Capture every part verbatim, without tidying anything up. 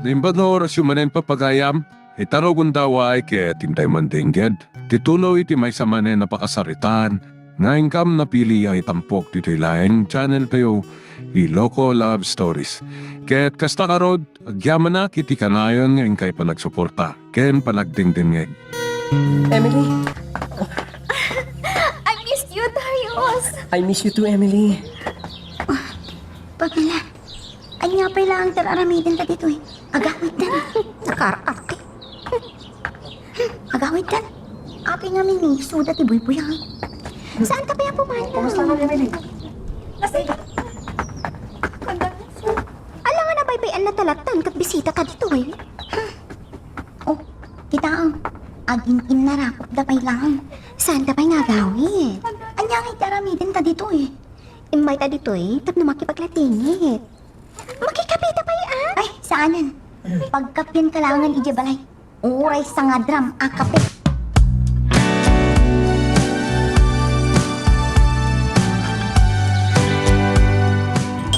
Naimbag nga orasyo manen, pagayam, ita rugonda, ket intay man dengged ti tuloy ti maysa manen a pakasaritaan nga inkam napili a itampok ditoy laeng channel tayo, Iloko Love Stories. Ket kasta ngarud, agyamanak iti kanayon nga inkay panagsuporta ken panagdengdengngeg. Emily! I missed you, Darius! I miss you too, Emily. Pamela, ania pay laeng ti ar-aramidenta ditoy? Agawidtan. Nakar-arte. Agawidtan. Apay ngamin ni isuda ti buybuyang. Saan ka pay a pumanaw? Kumusta ka, Emily? Kasi, alangan a baybay-anna ta lattan ket bisitata ditoy. Oh, kitaem. Agin-innarakopda pay laeng. Saanda pay nga agawid? Ania ngay ti aramidenta ditoy? Immayta ditoy tapno makipaglatingit. Makikapeta pay, a? Ay, saanen. Pagkapienka laengen idiay balay. Uray sangadram a kape.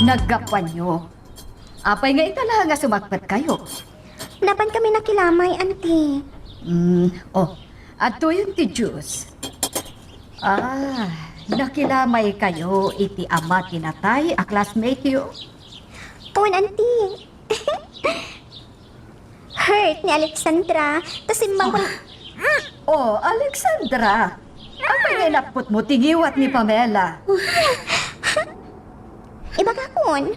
Naggapuanyo. Apay nga ita la nga sumakbetkayo? Napankami nakilamay, Auntie. Mm, oh, adtoyen ti juice. Ah, nakilamaykayo iti ama ti natay a classmate-yo? Wen, Auntie. Hurt ni Alexandra. Ta simmang ko. Oh, Alexandra. Apay nga inapputmo ti ngiwat ni Pamela? Ibagakon.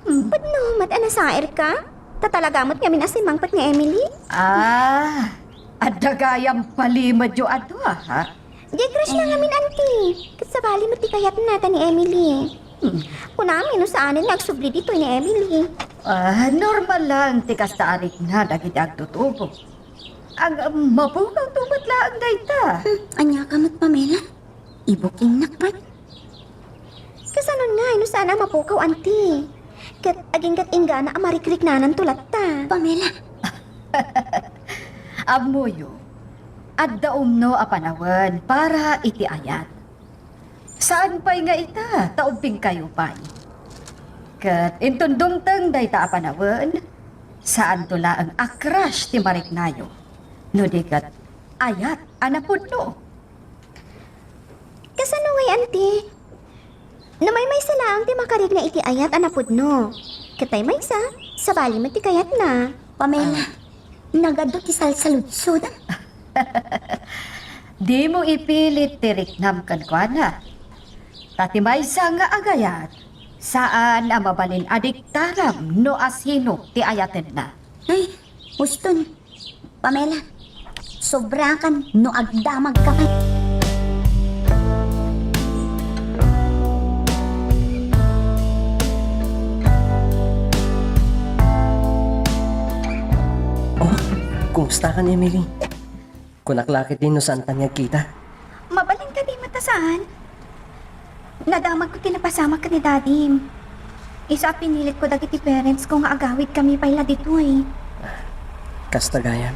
Hmm, pudno met a nasairka? Ta talaga met ngamin a simmangpet ni Emily? Ah, adda gayam palimedyo a dua, ha? Diay crush na ngamin, Auntie. Ket sabali met ti kayatna ta ni Emily. Hmm. Kunami no saanen nga agsubli ditoy ni Emily. Ah, normal lang ti kasta a rikna dagiti agtutubo. Ang, um, mapukawto met laeng dayta. Hmm, ania ka met, Pamela? Ibukingnak met. Kasanon ngay no saan a mapukaw, Auntie? Ket agingga't inggana a marikriknananto latta. Pamela. Ammoyo, adda umno a panawen para iti ayat. Saan pay nga ita, ta ubbingkayo pay. Ket inton dumteng dayta a panawen, saanto laeng a crush ti mariknayo, no di ket ayat a napudno. Kasano ngay, Auntie? No maymaysa laeng ti makarikna iti ayat a napudno. Ket tay maysa, sabali met ti kayatna. Pamela, ah, nagadu ti salsaludsod. Dimo ipilit ti riknam kenkuana. Ta ti maysa nga agayat, saan a mabalin a diktaram no asino ti ayatenna. Ay, uston. Pamela, sobrakan no agdamagka pay. Oh, kumusta kan, Emily? Kunak la ketdi no saanta nga agkita. Mabalin kadi met a saan? Nadamagko ti napasamak ken ni Dadim. Isu a pinilitko dagiti parents ko nga agawidkami pay la ditoy. Kasta gayam.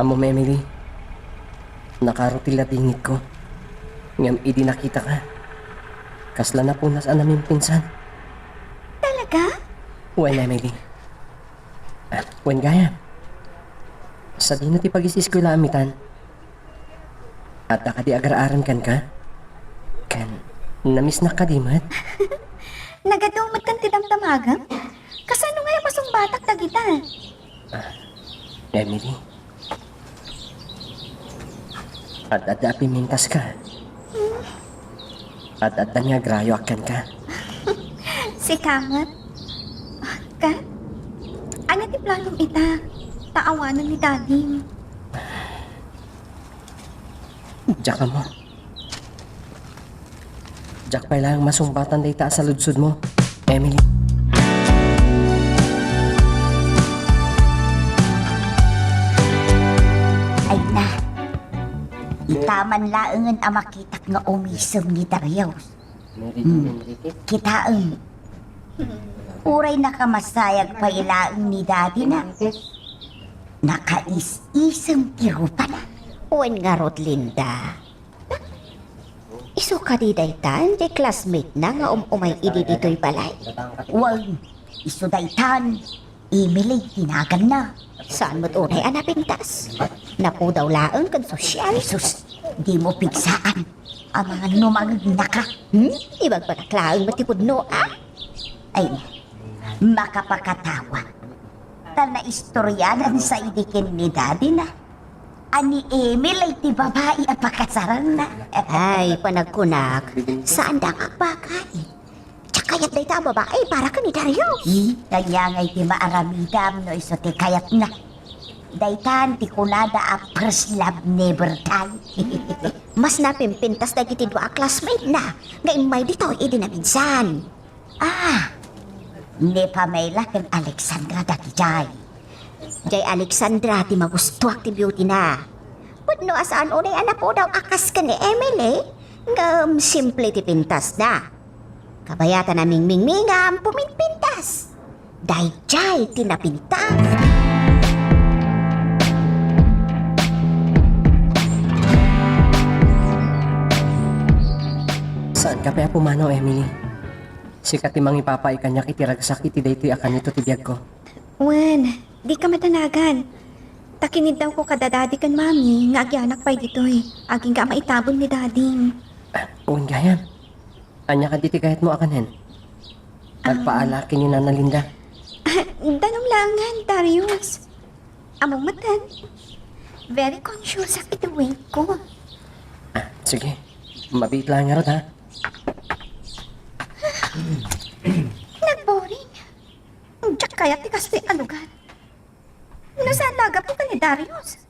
Ammom, Emily, nakaro ti latingitko. Ngem idi nakitaka, kasla napunas a namimpinsan. Talaga? Wen, Emily. Ah, wen gayam. Sadino ti pagis-eskuelaam itan? Adda kadi agar-aran kenka? Ken, namisnak kadi met? Nagadu met kan ti damdamagam? Kasano ngay a masungbatak dagita? Ah, Emily. Ad-adda a pimintaska. Hmm. Ad-adda nga agrayo a kenka. Sika met. Ket, ania ti planom ita? Ta awanen ni Dadim. Diak ammo. Diak pay laeng masungbatan dayta a saludsodmo, Emily. Ay na, ita man laengen a makitak nga umisem ni Darius. Hmm. Kitaem. Uray nakamasayag pay laeng ni dadina, nakais-isem ti rupana. Wen ngarud, Linda. Isu kadi daytan ti classmate na nga um-umay idi ditoy balay? Wen, isu daytan. Emily ti naganna. Saan met unay a napintas? Napudaw laeng ken sosyal. Sus, dimo pigsaan. Amangan no mangegnaka. Hmm? Ibagbagak laeng met ti pudno, a? Ay, makapakatawa. Ta naistoryanan sa idi ken ni daddy na a ni Emily ti babai a pakasaranna. Ay, panagkunak, saanda nga agbaga. Diak kayat dayta a babai para ken ni Darius. Hmm, ania ngay ti maaramidam no isu ti kayatna? Daytan ti kunada a first love never die. Mas napimpintas dagiti dua a classmate na nga immay ditoy idi naminsan. Ah, ni Pamela ken Alexandra dagijay. Jay Alexandra ti magustuak ti beauty na. Pudno a saan unay a napudaw a kas ken ni Emily, ngem simple ti pintas na. Kabayatan a mingmingmingam, puminpintas. Dayjay ti napintas. Saanka pay a pumanaw, Emily. Sika ti mangipapaay kaniak iti ragsak iti daytoy a kanito ti biagko. Wen, dika madanagan. Ta kiniddawko kada daddy ken mami nga agyanak pay ditoy, agingga a maitabon ni daddy. Ah, wen gayam. Ania kadi ti kayatmo a kanen? Agpaala ken ni Nana Linda. Ah, danum laengen, Darius. Ammom metten, very conscious ak iti weight ko. Ah, sige. Mabiit laeng ngarud, ha? Nagboring. Diak kayat ti kastoy a lugar. No saan la a gapu ken ni Darius,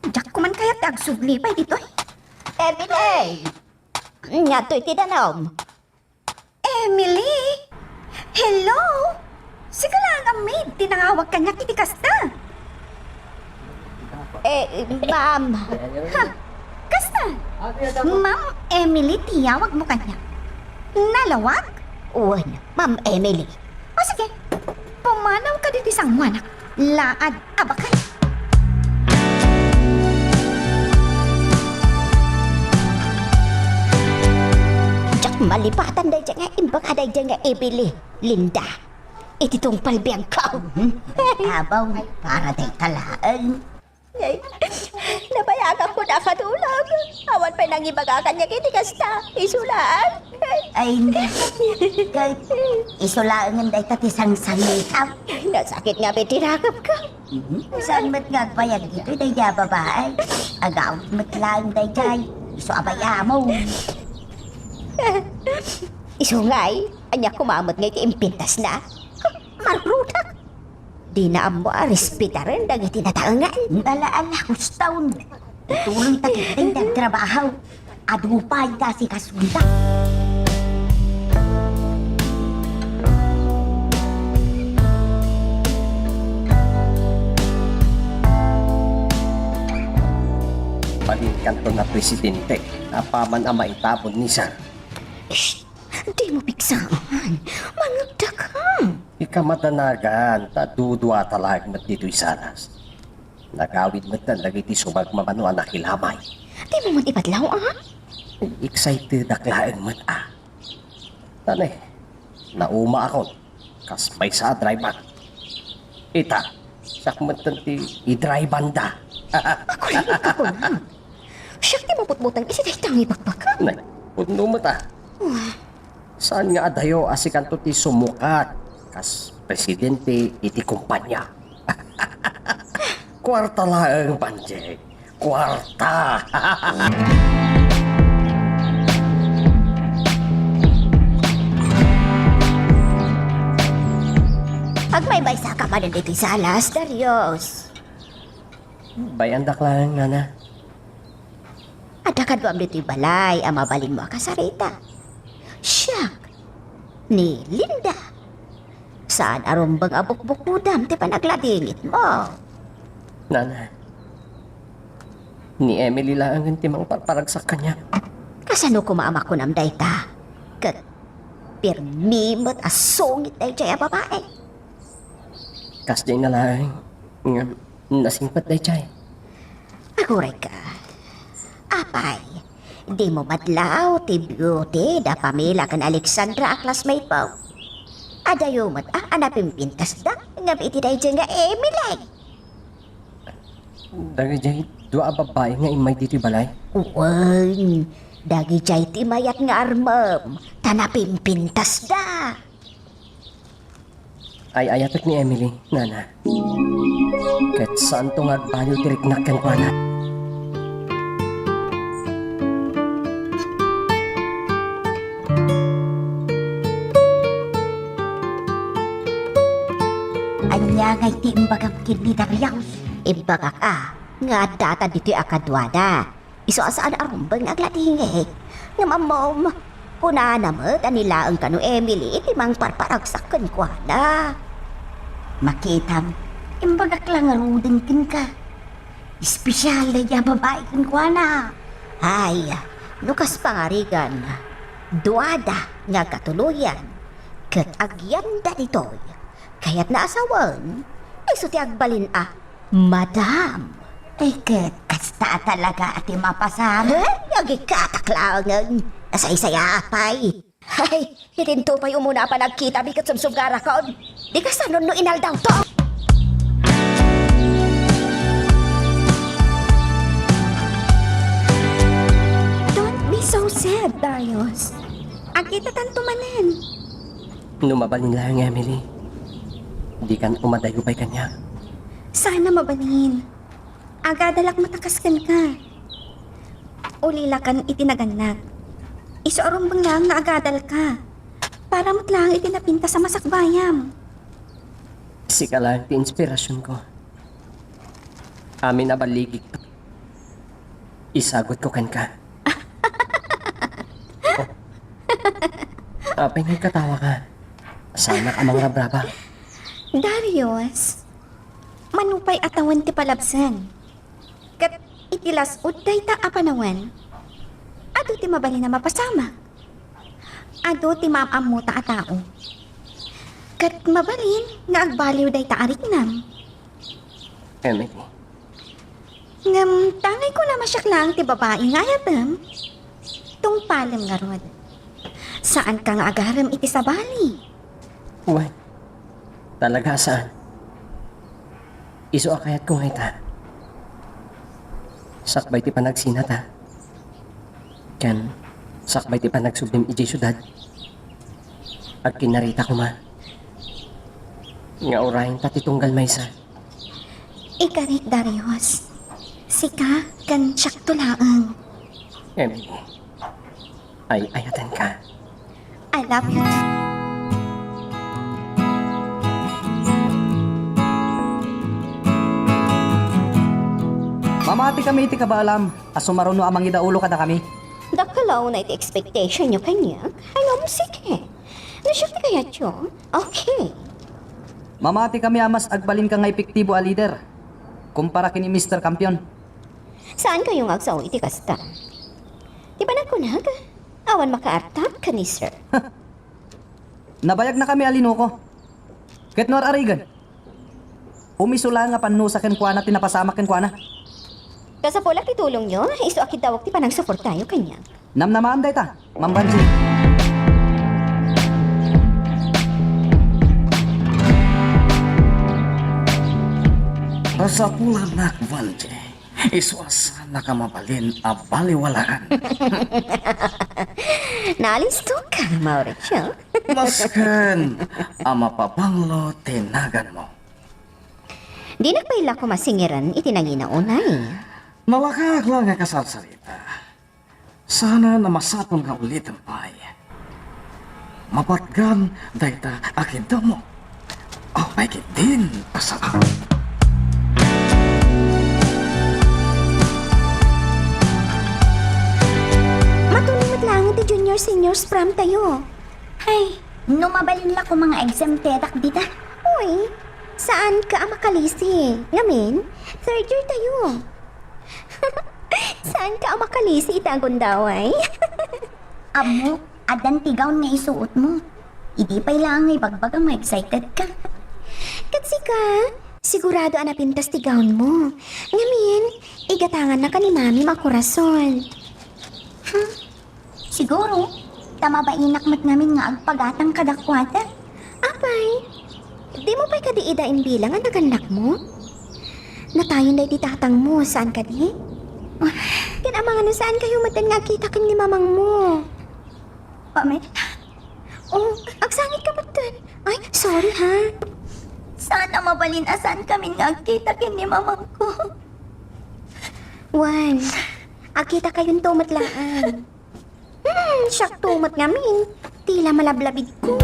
diak koman kayat ti agsubli pay ditoy. Emily! Ania toy ti danum? Emily? Hello? Sika laeng a maid ti nangawag kaniak iti kasta. Eh, ma'am. Ha? Kasta? Ma'am Emily ti yawagmo kaniak. Nalawag? Wen, Ma'am Emily. O sige, pumanawka ditoy sangoanak. Laad a bakay. Diak malipatan daydiay nga imbaga daydiay nga Emily, Linda. Iti tungpal biagko. Abaw, para dayta laeng. Ay, nabayagakon a kadulog. Awan pay nangibaga kaniak iti kasta. Isu laeng. Ay, ket isu laengen dayta ti sangsangitam. Nasakit nga met ti dakepko. Mhm. Saan met nga agbayag ditoy daydiay a babai? Agawid met laeng daydiay. Isu a bay-amon. Isu ngay, ania koma met ngay ti impintasna? Marrutak! Dina ammo a respetaren dagiti nataengan. Ala, ala, kuston. Ituloyta ketdi ti agtrabaho. Adu pay ti asikasonda. Balinkanto nga presidente, apaman a maitabon ni Sir. Shh! Dimo pigsaan. Mangegdaka. Dika madanagan, ta duduata laeng met ditoy salas. Nagawid metten dagiti sumagmamano a nakilamay. Dimo met ibadlaw, a? Excitedak laeng met, a. Tane, naumaakon. Kas maysa a driver. Ita, siak metten ti idriver-da. Agulimek ka kunam. Siak ti mabutbuteng iti dayta nga ibagbaga. Nay, pudno met, a. Saan nga adayo a sikanto ti sumukat kas presidente iti kumpanya? Kuarta laeng, Panjay. Kuarta! Agmaymaysaka manen ditoy salas, Darius. Bay-andak laeng, nana. Adda kaduam ditoy balay a mabalinmo a kasarita. Siak, ni Linda. Saan a rumbeng a bukbukudam ti panagladingitmo. Nana, ni Emily laengen ti mangparparagsak kaniak. Kasano koma a makunam dayta? Ket pirmi met a sungit daydiay a babai. Kasdiay na laeng, ngem nasingpet daydiay. Agurayka. Apay, dimo madlaw ti beauty da Pamela ken Alexandra a classmate mo? Adayo met a, a napimpintasda ngem iti daydiay nga Emily. Dagijay dua a babbai nga immay ditoy balay? Wen, dagijay ti mayat nga armem, ta napimpintasda. Ay-ayatek ni Emily, nana. Ket saanto nga agbaliw ti riknak kenkuana. Ania ngay ti imbagam ken ni Darius? Imbagak a, nga addata ditoy a kaduada. Isu a saan a rumbeng nga agladingit. Ngem ammom, kunana met a ni laeng kano Emily iti mangparparagsak kenkuana. Makitam, imbagak la ngaruden kenka. Espesial daydiay a babai kenkuana. Ay, no kas pangarigan, duada nga agkatuloyan, ket agyanda ditoy, kayatna a sawen, isu ti agbalin a Madam. Ay, ket kasta talaga a ti mapasamak. Eh, agikkatak laengen. Nasaysaya pay. Ay, itinto pay umuna a panagkitami ket sumsubgarakon. Di kasano no inaldawto. Don't be so sad, Darius. Agkitatanto manen. No mabalin laeng, Emily, dikan umadayo pay kaniak. Saan a mabalin. Agadalak met a kas kenka. Ulilakan iti nagannak. Isu a rumbeng laeng nga agadalka. Para met laeng iti napintas a masakbayam. Sika laeng ti inspirasionko. Amin a balligik, isagutko kenka. Apay nga agkatawaka? Saanak a mangrabrabak. Darius, mano pay a tawen ti palabsen. Ket iti las-ud dayta a panawen, adu ti mabalin a mapasamak. Adu ti maam-ammota a tao. Ket mabalin nga agbaliw dayta a riknam. Emily. Ngem tangay kunam a siak laeng ti babai nga ayatem. Tungpalem ngarud. Saanka nga agarem iti sabali. Wen, talaga a saan. Isu a kayatko nga ita. Sakbay ti panagsinata. Ken sakbay ti panagsublim idiay siudad. Agkinnarita koma nga urayenta ti tunggal maysa. Ikarik, Darius. Sika ken siakto laeng. Emily, ay-ayatenka. I love you too. Mamati kami iti kabaelam a sumaruno a mangidaulo kadakami. Dakkel la unay ti expectationyo kaniak. Ngem sige. No siak ti kayatyo, okay. Mamati kami a mas agbalinka nga epektibo a lider kumpara ken ni Mister Campion. Saankayo nga agsao iti kasta? Ti panagkunak, awan makaartak ken ni Sir. Nabayagkami a linuko. Ket no ar-arigen, umiso laeng a pannusa kenkuana ti napasamak kenkuana. Kasapulak ti tulongyo, isu a kiddawak ti panangsuportayo kaniak. Namnamaan dayta, Ma'am Vangie. Kasapulanak, Vangie. Isu a saannak a mabalin a baliwalaen. Naalistoka, Mauricio. Masken a mapabanglo ti naganmo. Dinak pay la koma singiren iti nangina unay. Nalakaak la nga kasarsarita. Saanen a masapul nga ulitem pay. Mapatgan dayta a kiddawmo. Apay ketdin a saan? Matuloy met laeng ti junior seniors prom tayo. Hay, no mabalin la koma nga exemptedak dita. Uy, saanka a makalisi. Ngamin, third year tayo. Saanka a makalisi ita a gundaway? Ammo, addan ti gown nga isuotmo. Idi pay laeng nga ibagbagam nga excited ka. Ket sika, sigurado a napintas ti gownmo. Ngamin, igatangannaka ni Mami makorason. Hmm, siguro, ta mabainak met ngamin nga agpagatang kadakuada. Apo, Dimo pay kadi ida imbilang a nagannakmo? Natayon daydi tatangmo, saan kadi? Ket amangan no saan kayo metten nga agkita ken ni mamangmo. Pamela. Oh, agsangit ka metten. Ay, sorry ha. Saan a mabalin a saan kami nga agkita ken ni mamangko? Wen, agkita kayonto met laeng. Hmm, siakto met ngamin. Tila malablabidko.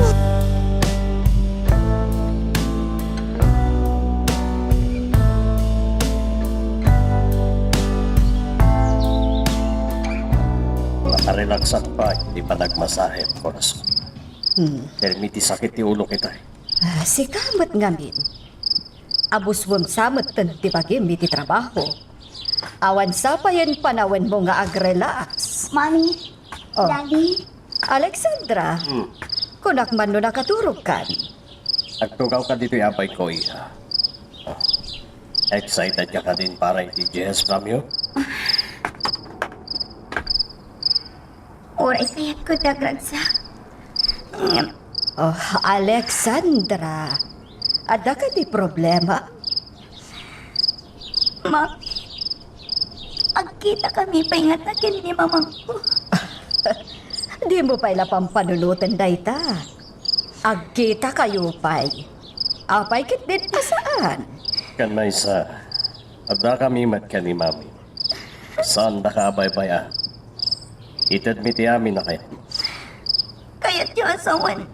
Nakarelaksak pay ti panagmasahem, korason. Hmm. Permi ti sakit ti ulok itay. Ah, sika met ngamin. Abuswem sa metten ti bagim iti trabaho. Awan sapayen panawenmo nga agrelax. Mommy, Oh. Daddy. Alexandra, Hmm. kunak man no nakaturogkan. Agtugawka ditoy apayko, iha. Oh. Excited ka kadin para iti G S Pramyo? Uray kayatko ti agragsak. Ngem Oh, Alexandra, adda kadi problema? Mami, agkita kami pay ngata ken ni mamangko. Dimo pay la pampanunoten dayta. Agkita kayo pay. Apay ketdin a saan? Ken maysa, adda kami met ken ni Mami. Saan daka a baybay-an? Itedmi ti amin a kayat. Kayatyo a sawen,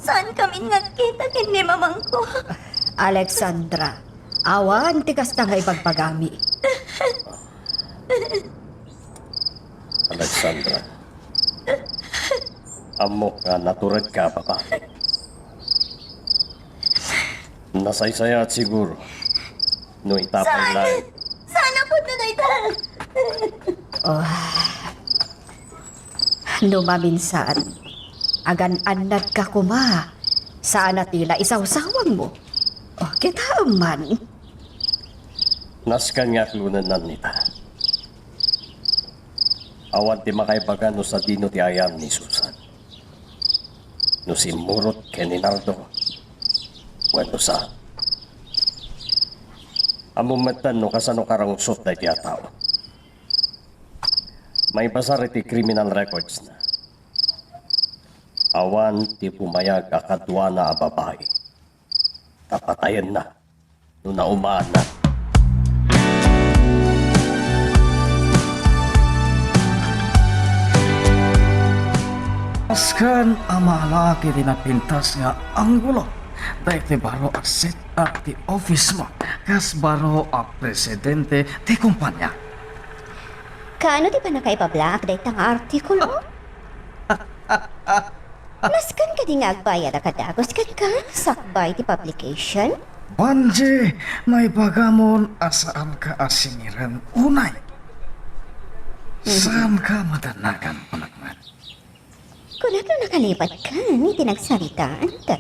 saan kami nga agkita ken ni mamangko? Alexandra, awan ti kasta nga ibagbagami. Alexandra, ammok nga naturedka a babai. Nasaysayaat siguro no ita pay Saan? laeng. Saan a pudno dayta? Oh. No maminsan, agan-annadka koma. Saan a tila isawsawangmo. Oh, kitaem man. Nasken nga aklonen ita. Awan ti makaibaga no sadino ti ayan ni Susan. No simmurot ken ni Nardo, wenno saan. Ammom metten no kasano karungsot daytoy a tao. Maibasar iti criminal records na. Awan ti bumayag a kaduana a babai. Ta patayenna no naumaanna. Nasken a maala iti napintas nga anggulo daytoy baro a set-up ti office mo kas baro a presidente ti kompania. Kaano ti pannakaipablaak dayta nga artikulo? Nasken kadi nga agbayad a kadagus kenka sakbay ti publication? Banji, naibagamon a saanka a singiren unay. Mhm. Saanka madannagan, kunak man. Kunak no nakalipatkan iti nagsaritaanta.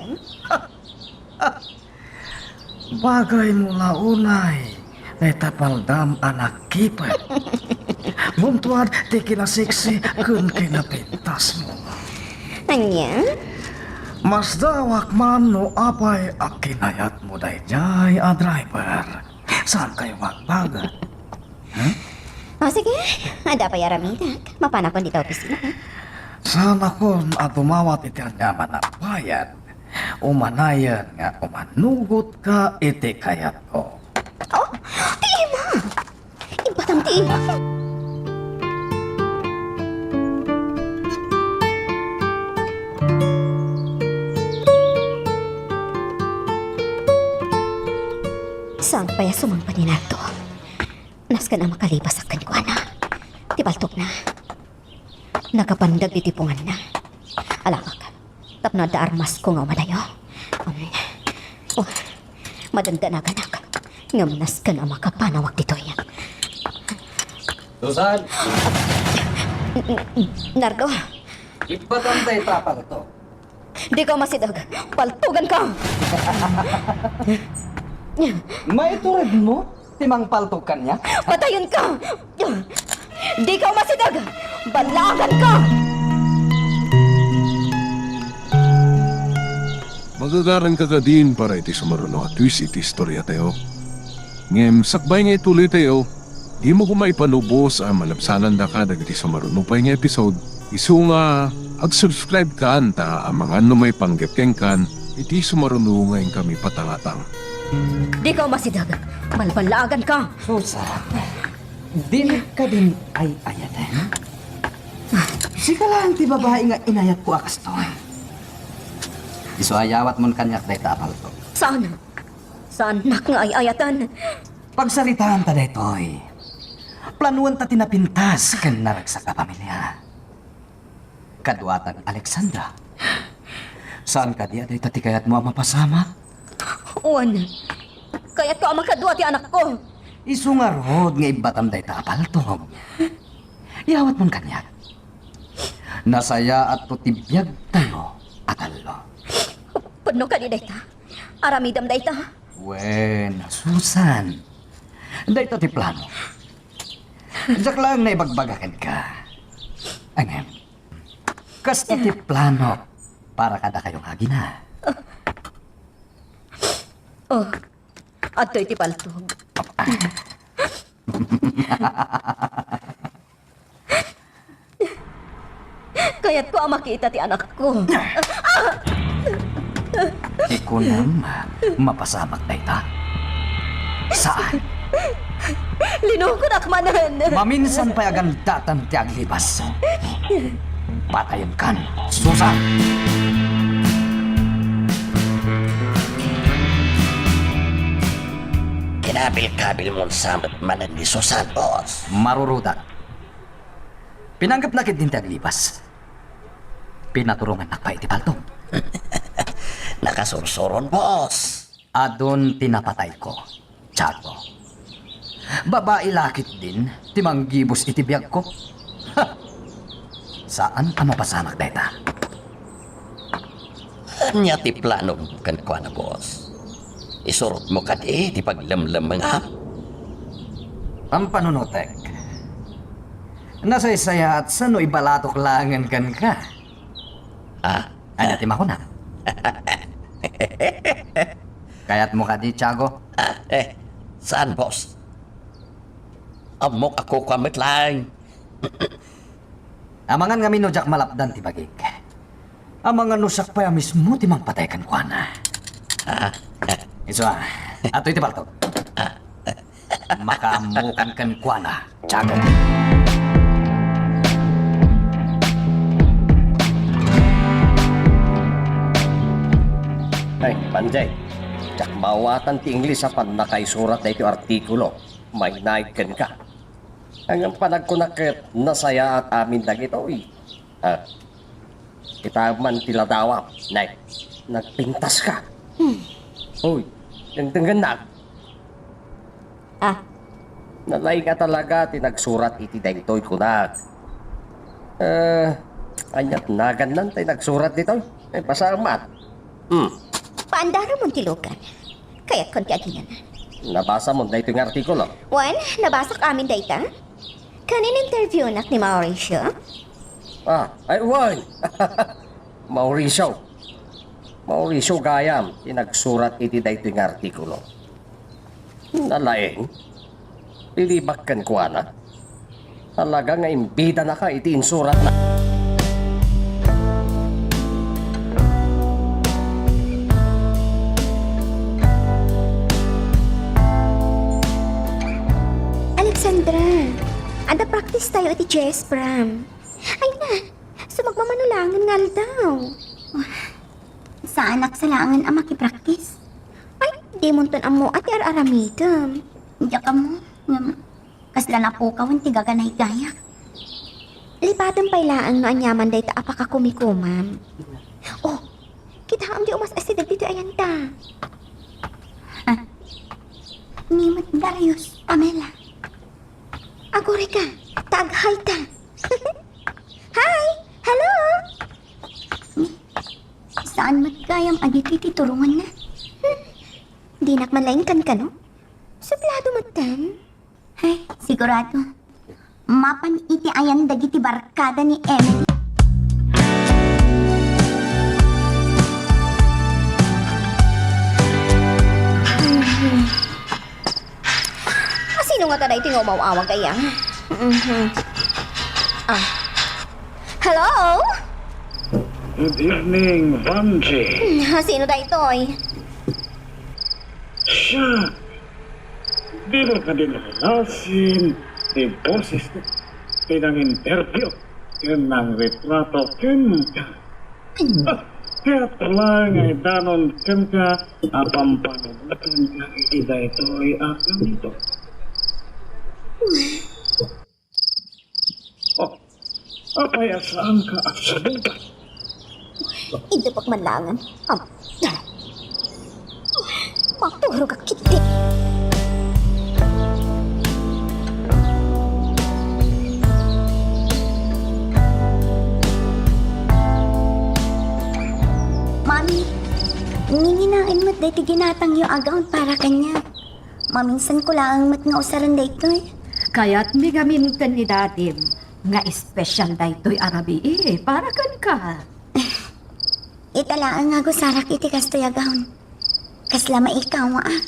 Bagaymo la unay, dayta paldam a nakipet. Buntuad ti kinaseksi ken kinapintasmo. Ania? Masdaawak man no apay a kinayatmo daydiay a driver. Saankayo nga agbaga? Hmm? O, sige. Adda pay aramidek. Mapanakon dita opisina. Saanakon a dumawat iti aniaman a bayad. Umanayen nga umanugotka iti kayatko. O, ti ima! Ibatam ti ima! Saan pay a sumangpet ni Nardo? Nasken a makalipasak kenkuana. Ti paltokna, nakapandeg iti punganna. Alaak, tapno adda armasko nga umadayo. Um, oh, madandanaganak. Ngem nasken a makapanawak ditoy. Susan! Nardo! Ibatam dayta paltok. Dika umasideg. Paltuganka! Maituredmo ti mangpaltog kaniak? Patayonka! Dika umasideg! Balaganka! Magagaranka kadin para iti sumaruno a twist iti istoriatayo. Ngem sakbay nga ituloytayo, dimo koma ipalubos a malabsanandaka dagiti sumaruno pay nga episode. Isu nga, ag-subscribe kan ta amangan no maipanggep kenkan iti sumaruno nga inkami patangatang. Dika umasideg. Balballaaganka. Susan, dika din ay-ayaten? Sika lang ti babai nga inayatko a kastoy. Isu a yawatmon kaniak dayta a palto. Saan? Saannak nga ay-ayaten? Pagsaritaanta daytoy. Planuanta ti napintas ken naragsak a pamilia. Kaduata ni Alexandra. Saan kadi a dayta ti kayatmo a mapasamak? Wen, kayatko a makadua ti anakko. Isu ngarud nga ibbatam dayta a paltog. Yawatmon kaniak. Nasayaatto ti biagtayo a tallo. Pudno kadi dayta? Aramidem dayta? Wen, Susan. Dayta ti plano. Diak laeng naibagbaga kenka. Ngem, kasta ti plano para kadakayo nga agina. Oh, adtoy ti paltog. Kayatko a makita ti anakko. Ti kunam, mapasamak dayta? Saan? Linukonak manen. Maminsan pay a gandatan ti aglibas. Patayenkan, Susan! Kinabilkabilmon sa met manen ni Susan, boss. Marurudak. Pinanggepna ketdin ti aglibas. Pinaturongannak pay iti paltog. Nakasursuron, boss. Adun ti napatayko, Tiago. Babai la ketdin ti manggibus iti biagko. Ha! Saan a mapasamak dayta. Ania ti planom kenkuana, boss? Isurotmo kadi ti paglemlemmengam? Ampanunotek. Nasaysayaat sa no ibalatok laengen kenka. Ah. Ania ti makunam? Kayatmo kadi, Tiago? Ah, eh, saan, boss? Ammok a kukuam met laeng. Amangan ngamin no diak malapdan ti bagik. Amangan no siak pay a mismo ti mangpatay kenkuana. Ah. Isu a, adtoy ti paltog. Makaammokan kenkuana, Tiago. Ay, Panjay, diak maawatan ti Ingles a pannakaisurat daytoy artikulo. Mainaig kenka. Ngem panagkunak ket nasayaat amin dagitoy. Ah, kita man ti ladawam. Nay, nagpintaska. Hmm. Hoy, dengdengennak. Ah. Nalaing a talaga ti nagsurat iti daytoy kunak. Eh, aniat nagannan tay nagsurat ditoy? Eh, basaem man. Hmm. Paandaramon ti lugan. Kayatkon ti aginan. Nabasamon daytoy nga artikulo? Wen, nabasak amin dayta. Ken in-interviewnak ni Mauricio? Ah, ay, wen. Mauricio. Mauricio gayam ti nagsurat iti daytoy nga artikulo. Nalaing. Lilibak kenkuana. Talaga nga imbidanaka iti insuratna. Alexandra, adda practice tayo iti chess, Bram. Ay na, sumagmamano laengen nga aldaw. Saanak sa laengen a makipraktis. Ay, dimonton ammo a ti ar-aramidem. Diak ammo, ngem kasla napukawen ti gaganaygayak. Lipatem pay laeng no aniaman dayta a pakakumikomam. Oh, kitaem di umas-asideg ditoy ayanta. Ah. Ni met Darius, Pamela. Agurayka, ta ag-hi ta. Hi! Hello! Saan met gayam a ditoy ti turonganna? Dinak man laeng kankano? Sublado metten. Ay, sigurado. Mapan iti ayan dagiti barkada ni Emily. Kadaytoy nga umaw-awag aya. Mhm. Ah. Hello? Good evening, Vanjie. Hmm, sino daytoy? Siya, dimo kadi nalasin ti boses ti nang-interview ken nangretrato kenka. Ket laeng nga idanon kenka a pampanunoten iti daytoy a kamito. Oh, apay a saanka a sumugat? Indapak man laengen. Am-, Maturog a kitti. Mami, nginginaen met daytoy ginatangyo a gown para kaniak. Maminsanko laeng met nga usaren daytoy. Kayatmi ngamin ken ni Dadim nga espesyal daytoy a rabii para kenka. Ita laeng nga agusarak iti kastoy a gown. Kasla maikawaak.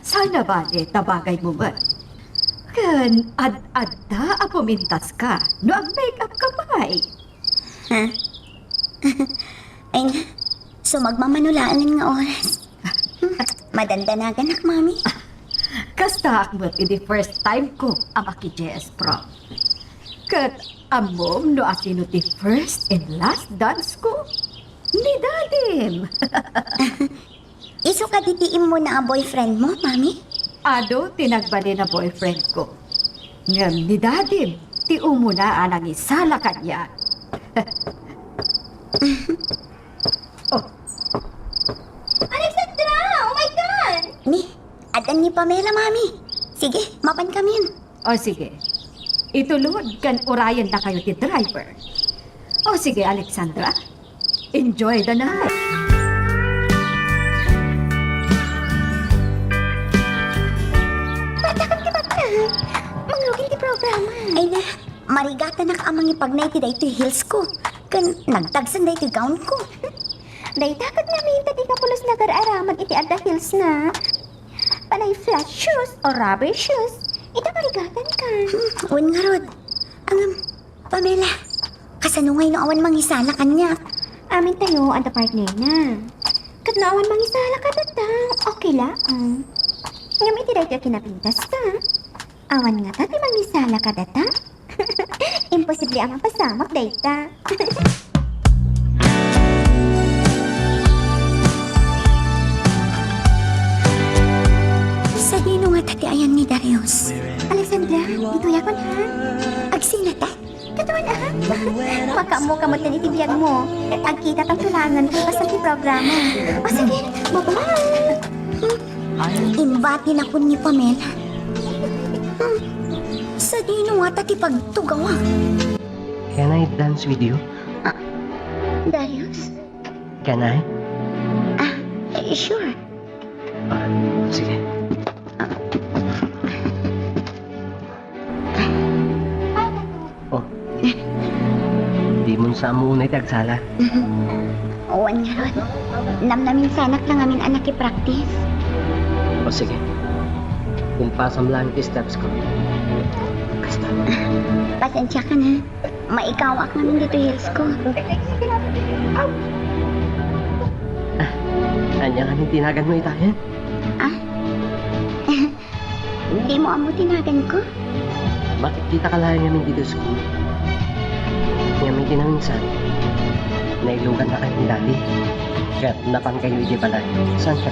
Saan a bale ta bagaymo met. Ken ad-adda a pumintaska no ag-make up ka pay. Ha? Ay na, sumagmamano laengen nga oras. Madandanaganak, Mami. Kastaak met idi first time ko a maki-J S prom. Ket ammom no asino ti first and last dance ko? Ni Dadim! Isu kadi ti immuna a boyfriend mo, Mami? Adu ti nagbalin a boyfriend ko. Ngem ni Dadim ti umuna a nangisala kaniak. Oh. Alexandra! Oh my God! Ni, addan ni Pamela, Mami. Sige, mapan kamin. O sige. Itulod ken urayennakayo ti driver. O sige, Alexandra. Enjoy the night. Patakam ti bakla. Mangrugin ti programa. Ay na, marigatanak a mangipagnay iti daytoy heels ko. Ken nagdagsen daytoy gown ko. Dayta ket ngamin ta dika pulos nagar-aramag iti adda heels na. Panay flat shoes o rubber shoes, ita marigatan ka. Hmm, wen ngarud. Ngem, Pamela, kasano ngay no awan mangisala kaniak? Amintayo adda partner na. Ket no awan mangisala kadata, okay laeng. Ngem iti daytoy a kinapintas ta, awan ngata ti mangisala kadata. Imposible a mapasamak dayta. Sadino ngata ti ayan ni Darius? Alexandra, ditoy akon, ha? Agsinata? Kaduan, ha? Makaammo ka met iti biagmo. Agkita ta tulangen, basta ti programa. O sige, bye-bye. Imbati na kun ni Pamela. Hmm. Sadino ngata ti pagtugawak? Can I dance with you? Ah, Darius? Can I? Ah, eh, sure. Ah, sige. Ah. Oh. Di mo sa amo unay ti agsala. Wen ngarud. Namnaminsanak la ngamin a nakipractice. O sige. Impasam lang ti steps ko. Kasta. Pasensiaka na. Maikawaak ngamin ditoy heels ko. Ah, ania ngamin ti naganmo ita, eh? Ah? Dimo ammo ti nagan ko? Makititaka laeng ngamin ditoy school. Ngem iti naminsan, nailugannakayo ni Daddy. Ket napankayo iti balay. Saan ka?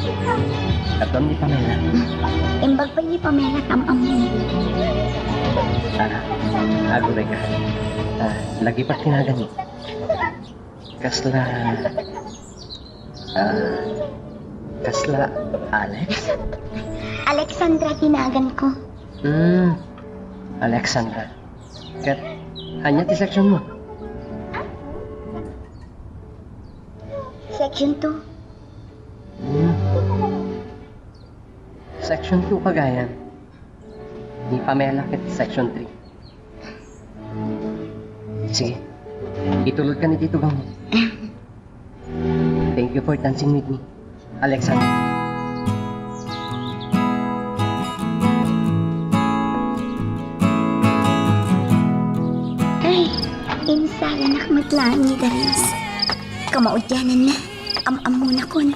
Kaduam ni Pamela. Imbag pay ni Pamela, tam-ammo. Ah, aguray ka. Ah, lagi pa ti nagan. Kasla, ah, kasla Alex? Alexandra ti nagan ko. Hmm, Alexandra. Ket, ania ti section mo? Section two. Hmm. Section two, pagayan. Ni Pamela ket section three. Sige. Itulod ka ni Tito Gamo. Thank you for dancing with me, Alexander. laeng ni Darius. Kamaudiananna, am-ammonakon.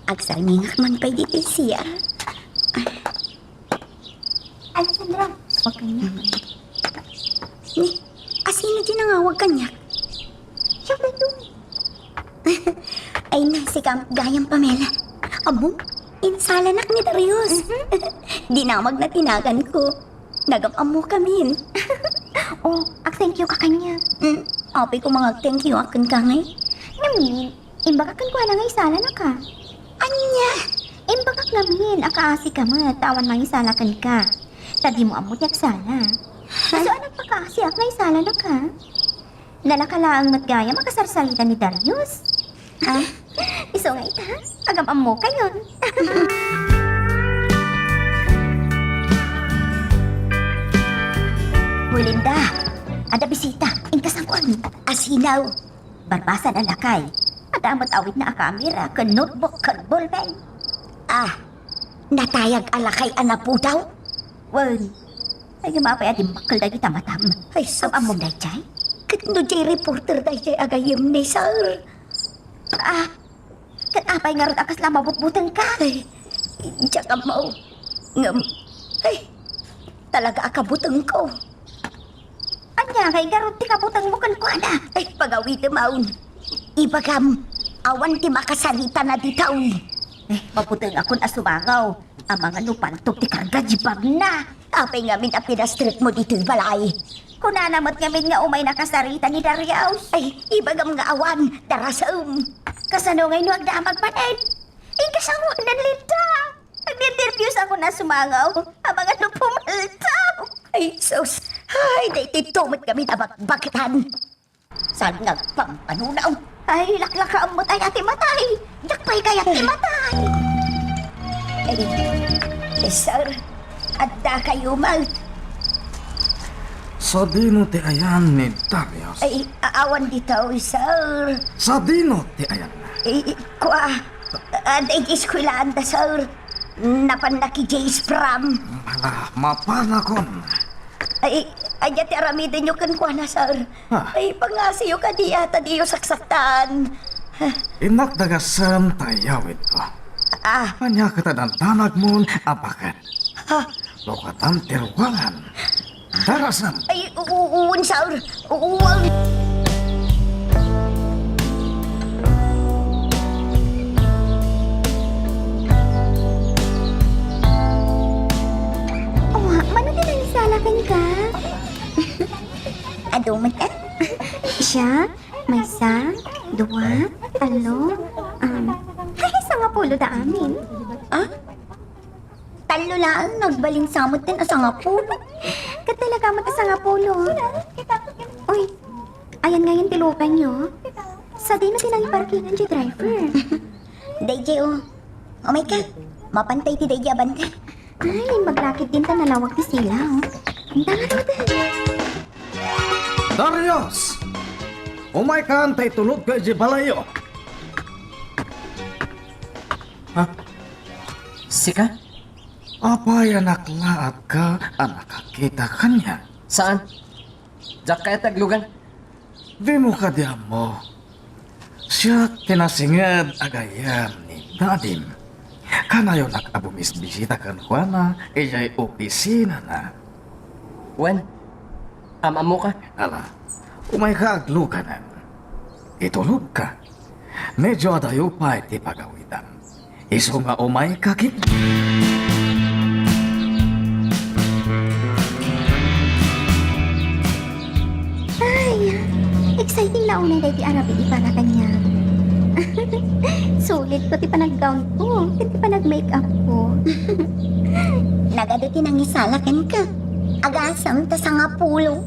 Agsarmingak man pay ditoy C R. Alexandra, huwag kanya. Ni, asino di nangawag kaniak? Siya ba ito? Ay na, si Kam-, gayam Pamela. Amo, insalanak ni Darius. Mhm. Dinamag na tinagan ko. Nagam-ammo kamin. Oh, ag-thank you ka kanya. Mm, apay ko mga thank you akin ka ngay. Ngamin, imbagak kenkuana nga isalanaka. Ania? Imbagak ngamin a kaasi ka met, ta awan mangisala kenka. Ta dimo ammo ti agsala. Isu a nagpakaasiak nga isalanaka. Nalaka laeng met gayam a kasarsarita ni Darius. Ah? Isu nga ita, agam-ammo kayon. Hoy, Linda, adda bisita, inka sangoan. Asino? Barbasan a lakay. Adda met awidna a kamera ken notebook ken ballpen. Ah, natayag a lakay a napudaw? Wen, ay, mapay a dimmakkel dagita matam. Ay, sus. Am-ammom daydiay? Ket no diay reporter daydiay a gayyem ni sir? Ah, ket apay ngarud a kasla mabutbutengka? Ay, diak ammo. Ngem, ay, talaga a kabutengko. Ania ngay ngarud ti kabutengmo kenkuana? Ay, pagawitem awn. Ibagam, awan ti makasaritana ditoy. Eh, mabutengakon a sumangaw. Amangan no pantog ti karga di bagna. Apay ngamin a pinastrekmo ditoy balay? Kunana met ngamin nga umay nakasarita ni Darius. Ay, ibagam nga awan, darasem. Kasano ngay no agdamag manen? Inka sangoanan, Linda. Agnernerbios ako a sumangaw. Amangan no pumaltaw. Ay, sus. Ay, daytoy met ngamin a bakbaktan. Saan nga agpampanunam? Ay, laklakaam met aya ti matay. Diak pay kayat ti matay. Ay, eh, sir, adda kayo met. Sadino ti ayan ni Darius? Ay, a-, awan ditoy, sir. Sadino ti ayanna? Eh, eh, kua, adda iti eskuelaan da, sir. Napanna idiay Spram. Ala, mapanakon. Ay, adda ti aramidenyo kenkuana, sir. Ah. Ay, pangasiyo kadi a ta diyo saksaktan. Innak dagasen ta iyawidko. Ah. Ania ket a dandanagmon a baket? Ha? Lukatan ti ruangan. Darasem. Ay, u-, u-, uwan, sir. Uwan. Oh, mano ti nangisala kenka? Adu met, eh? Siya, maysa, dua, tallo, um, ay, sangapulo da amin. Ah? Tallo laeng, nagbalin sa met ti a sangapulo. Ket talaga met a sangapulo. Uy, ayan ngayon ti lukanyo. Sadino ti nangiparkingan ti driver? Daydiay, oh. Umay ka. Mapantay ti daydiay a banda. Ay, maglakid din ta nalawag ti sila, oh. Ang dami naman. Darius! Umaykan ta itulodka idiay balayyo. Ha? Sika? Apay a naklaatka a nakakita kaniak? Saan? Diak kayat ti aglugan. Dimo kadi ammo? Siak ti nasinged a gayyem ni dadim. Kanayonak a bumisbisita kenkuana idiay opisinana. Wen, am-ammoka. Ala, umayka agluganen. Itulodka. Medio adayo pay ti pagawitam. Isu nga umayka ket. Ay, exciting la unay daydi arabid para kaniak. Sulit ko ti panaggown ko, ken ti panagmake-up ko. Nagadu ti nangisala kenka. Agasem ta sangapulo.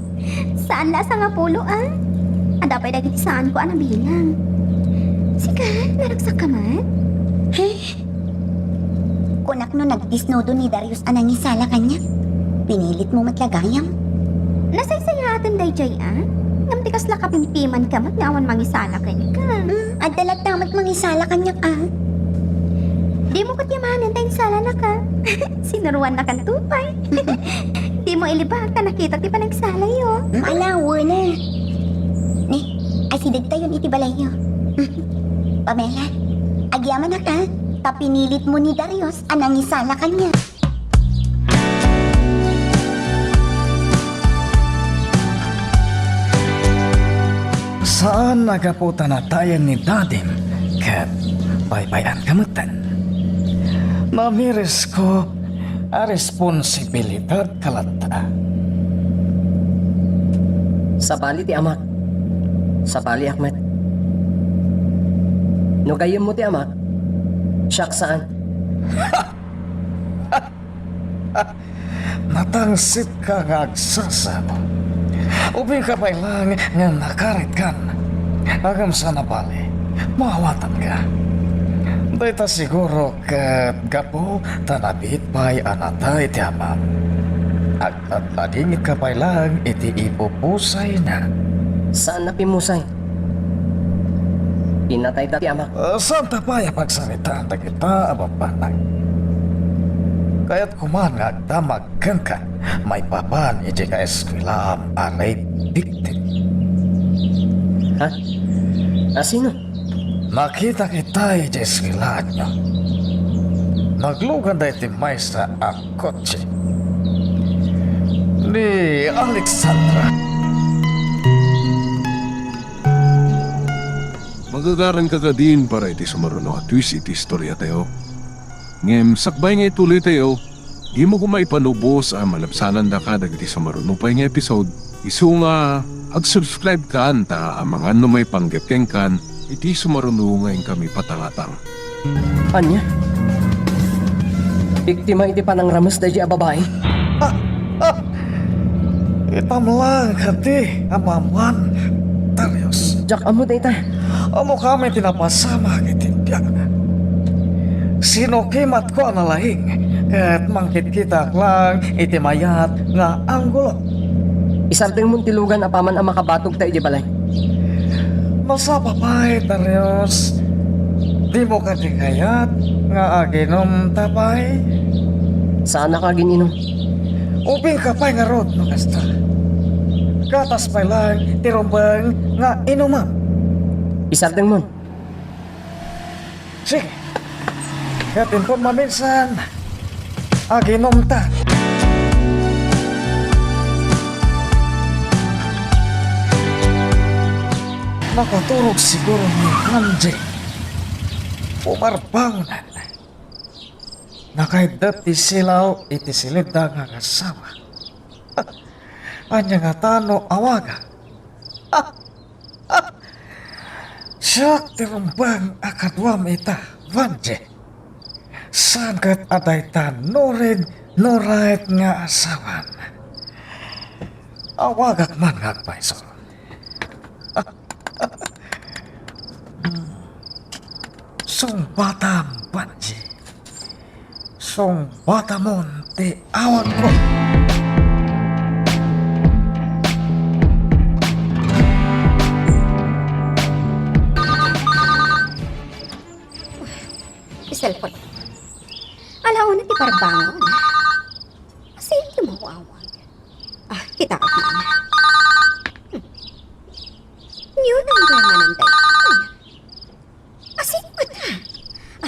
Saan la a sangapulo, ah? Adda pay dagiti saanko a nabilang. Sika, naragsak ka met? He? Kunak no nagdisnudo ni Darius a nangisala kaniak. Pinilitmo met la gayam. Nasaysayaaten daydiay, ah? Ngem ti kasla kapimpiman ka met nga awan mangisala kenka. Hmm, adda latta met mangisala kaniak, ah. Dimo ket yamanen ta insalanaka. Sinuroannakanto pay. Di Mo ilibak ta nakita ti panagsalayyo. Ala, wen. Ni, asidegtayon iti balayyo. Pamela, agyamanak a, ta pinilitmo ni Darius a nangisala kaniak. Saan a gapu ta natayen ni Dadim ket baybay-anka metten. Namirisko a responsibilidad ka latta. Sabali ti amak. Sabaliak met. No gayyemmo ti amak, siak saan. Natangsitka nga agsasao. Ubingka pay laeng nga nakaritkan. Ngem saan a bale, maawatanka. Dayta siguro ket gapu ta nabiit pay a natay ti amam. Ag-adladingitka pay laeng iti ipupusayna. Saan a pimmusay. Pinatayda ti amak. Ah, saanta pay a pagsaritaan dagita a bambanag. Kayatko man nga agdamag kenka maipapan iti kaeskuelaam a rape victim. Ha? A sino? Nakitak ita iti eskuelaanyo. Nagluganda iti maysa a kotse. Ni Alexandra. Magagaranka kadin para iti sumaruno a twist iti istoriatayo. Ngem sakbay nga ituloytayo, dimo koma ipanubos a malabsanandaka dagiti sumaruno pay nga episode. Isu nga ag-subscribe kan ta amangan no maipanggep kenkan iti sumaruno nga inkami patangatang. Ania? Biktima iti panangrames daydi a babai? Ah! Ah! Itam laeng kadi a maammoan, Darius. Diak ammo dayta. Ammokami ti napasamak iti biagna. Sinukimatko a nalaing ket mangkitkitaak laeng iti mayat nga anggulo. Isardengmon ti lugan apaman a makabatogta idiay balay. Masapa pay, Darius. Dimo kadi kayat nga aginumta pay? Saannak agin-inum. Ubingka pay ngarud no kasta. Gatas pay laeng ti rumbeng nga inumam. Isardengmon. Sige. Ket inton maminsan, aginumta. Nakaturog siguro ni Angie. Pumarbangonan. Nakaiddep ti silaw iti silidda nga agasawa. Ania ngata no awaga? Siak ti rumbeng a kaduam ita, Vangie. Saan ket a dayta nurid, nuray nga asawam. Awagak man nga agpayso. Sungbatam, Vangie. Sungbatamon ti awagko. Ti cellphone. Ala, una ti parbangon. Sino ti maawag? Ah, kita ka man. Hmm. New number man ang daytoy. Asin ko ta?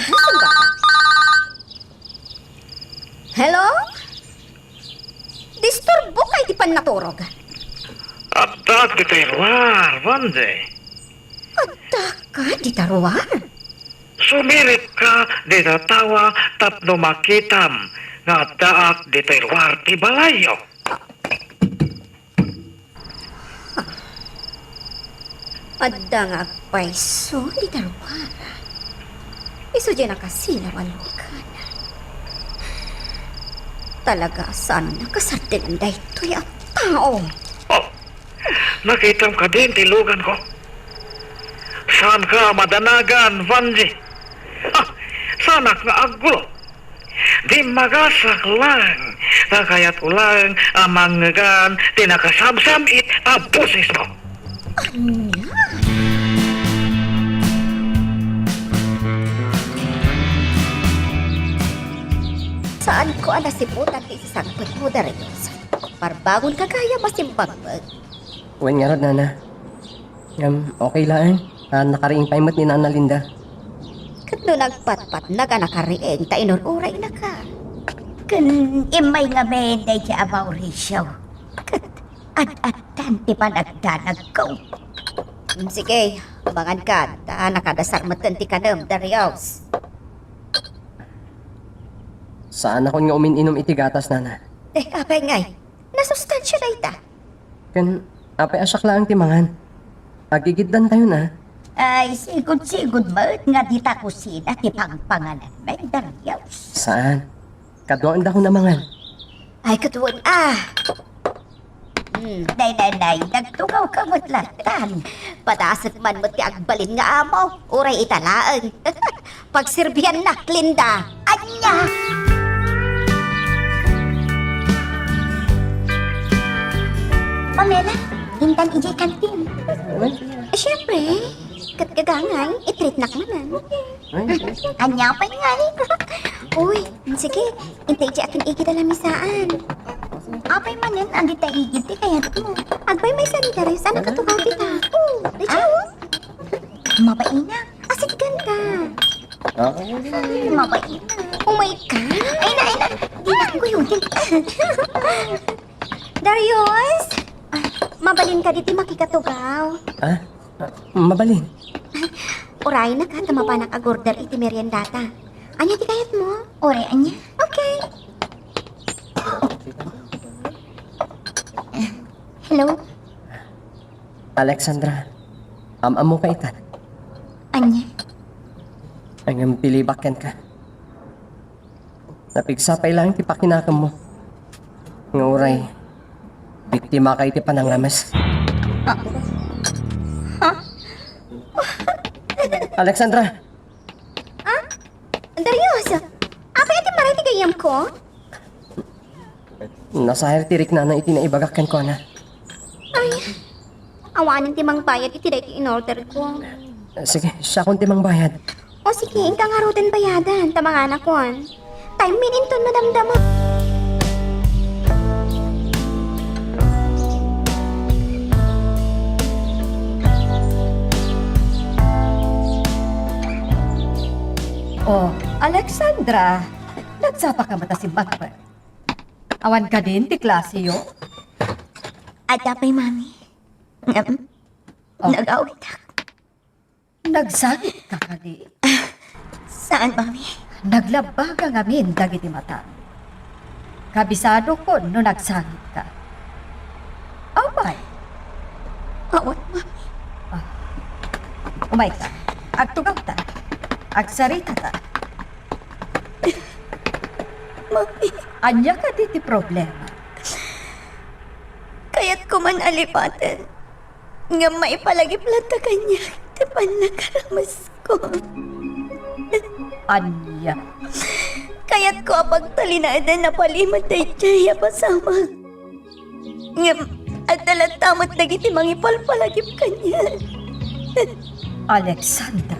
Ah, saan ba ka? Hello? Disturbo kay ti pannaturog. Adda ditoy ruar, Vangie. Adda ka dita ruar? Sumirit ka dita tawa tapno makitam nga addaak ditoy ruar ti balayyo. Adda nga agpayso dita ruar. Isu diay nakasilaw a lugan. Talaga a saan nakasardeng daytoy a tao. Oh, nakitam kadin ti lugan ko. Saan ka madanagan, Vangie? Ah, saanak nga aggulo. Dimmagasak laeng, ta kayatko laeng a mangngegan ti nakasabsab-it a bosesmo. Ania? Saanko a nasiputan ti isasangpetmo, Darius. Parbangon ka gayam a simbag met. Wen ngarud, Nana. Ngem, okay laeng. Ah, nakariing pay met ni Nana Linda. Ket no nagpatpatna a nakariing ta inur-uraynaka. Ken immay ngamin daydi a Mauricio. Ket ad-addan ti panagdanagko. Mm, sige, manganka, ta nakadasar metten ti kanem, Darius. Saanakon nga umin-inum iti gatas, Nana. Eh, apay ngay? Nasustansya dayta. Ken, apay a siak laeng ti mangan? Agigiddantayon a. Ay, sigud-sigud met nga dita kusina ti pangpangananmi, Darius. Saan? Kaduaendakon a mangan. Ay, kaduaen a. Hmm. Nay, nay, nay, nagtugawka met latan. Padasek man met ti agbalin nga amo, uray ita laeng. Pagserbiannak, Linda. Ania? Pamela, intan idiay kantin. Eh, siyempre. Ket gagangay, itreatnak manen. Ania pay ngay? Uy, sige, intay idiay akin igid a lamisaan. Apay manen, adi ta igid ti kayatmo. Agbay maysa ni Darius a nakatugaw ti tao. Daydiay, o. Mabaina. Asit kanta. Mabaina. Oh my God. Ay na, ay na. Di na ko yun. Darius, mabalin ka diti makikatugaw. Ah? Ah, mabalin. Uraynak ta mapanak agorder iti meriendata. Ania ti kayatmo? Uray, ania? Okay. Hello? Alexandra, am-ammoka itan. Ania? Ngem pilibak kenka. Napigsa pay laeng ti pakinakemmo. Nga uray, biktimaka iti panangrames. Ah. Ha? Alexandra! Ah? Darius! Apay a ti maray ti gayyemko? Nasaher ti riknana iti naibagak kenkuana. Ay, awanen ti mangbayad iti daytoy in-orderko. Sige, siakon ti mangbayad. O sige, inka ngaruden bayadan, ta manganakon. Time min inton madamdama. Oh, Alexandra, nagsapaka met a simbagbaga. Awan kadin ti klaseyo? Adda pay, Mami. Ngem, oh, nagawidak. Nagsangitka kadi? Saan, Mami? Naglabbaka ngamin dagiti matam. Kabisadokon no nagsangitka. Apay? Awan, Mami. Ah. Umayka. Agtugawta. Agsaritata. Mami. Ania kadi ti problema? Kayatko man a lipaten, ngem maipalagip latta kaniak ti pannakaramesko. Ania? Kayatko a pagtalinaeden a palimed daydiay a pasamak. Ngem adda latta met dagiti mangipalpalagip kaniak. Alexandra.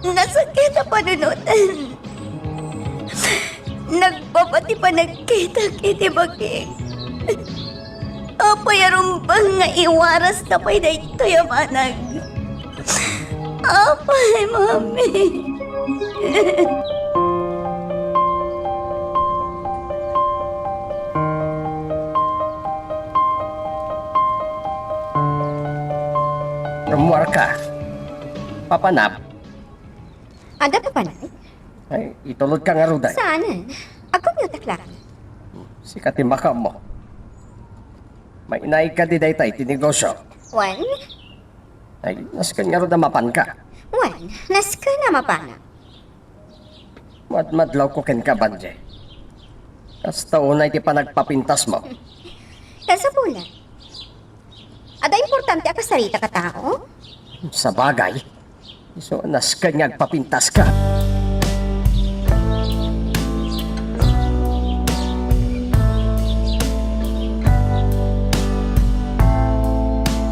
Nasakit a panunoten. Nagbaba ti panagkitak iti bagik. Apay a rumbeng nga iwarasta pay daytoy a banag? Apay, Mami. Rummuarka. Papanap. Adda papanap? Ay, itulodka ngaruden. Saan? Agkunyutak laeng. Sika ti makaammo. Mainaig kadi dayta iti negosyo? Wen? Ay, nasken ngarud a mapanka. Wen, nasken a mapanak. Madmadlawko kenka, Banje. Kasta unay ti panagpapintasmo. Kasapula. Adda importante a kasarita ka tao? Sabagay. Isu a nasken nga agpapintaska.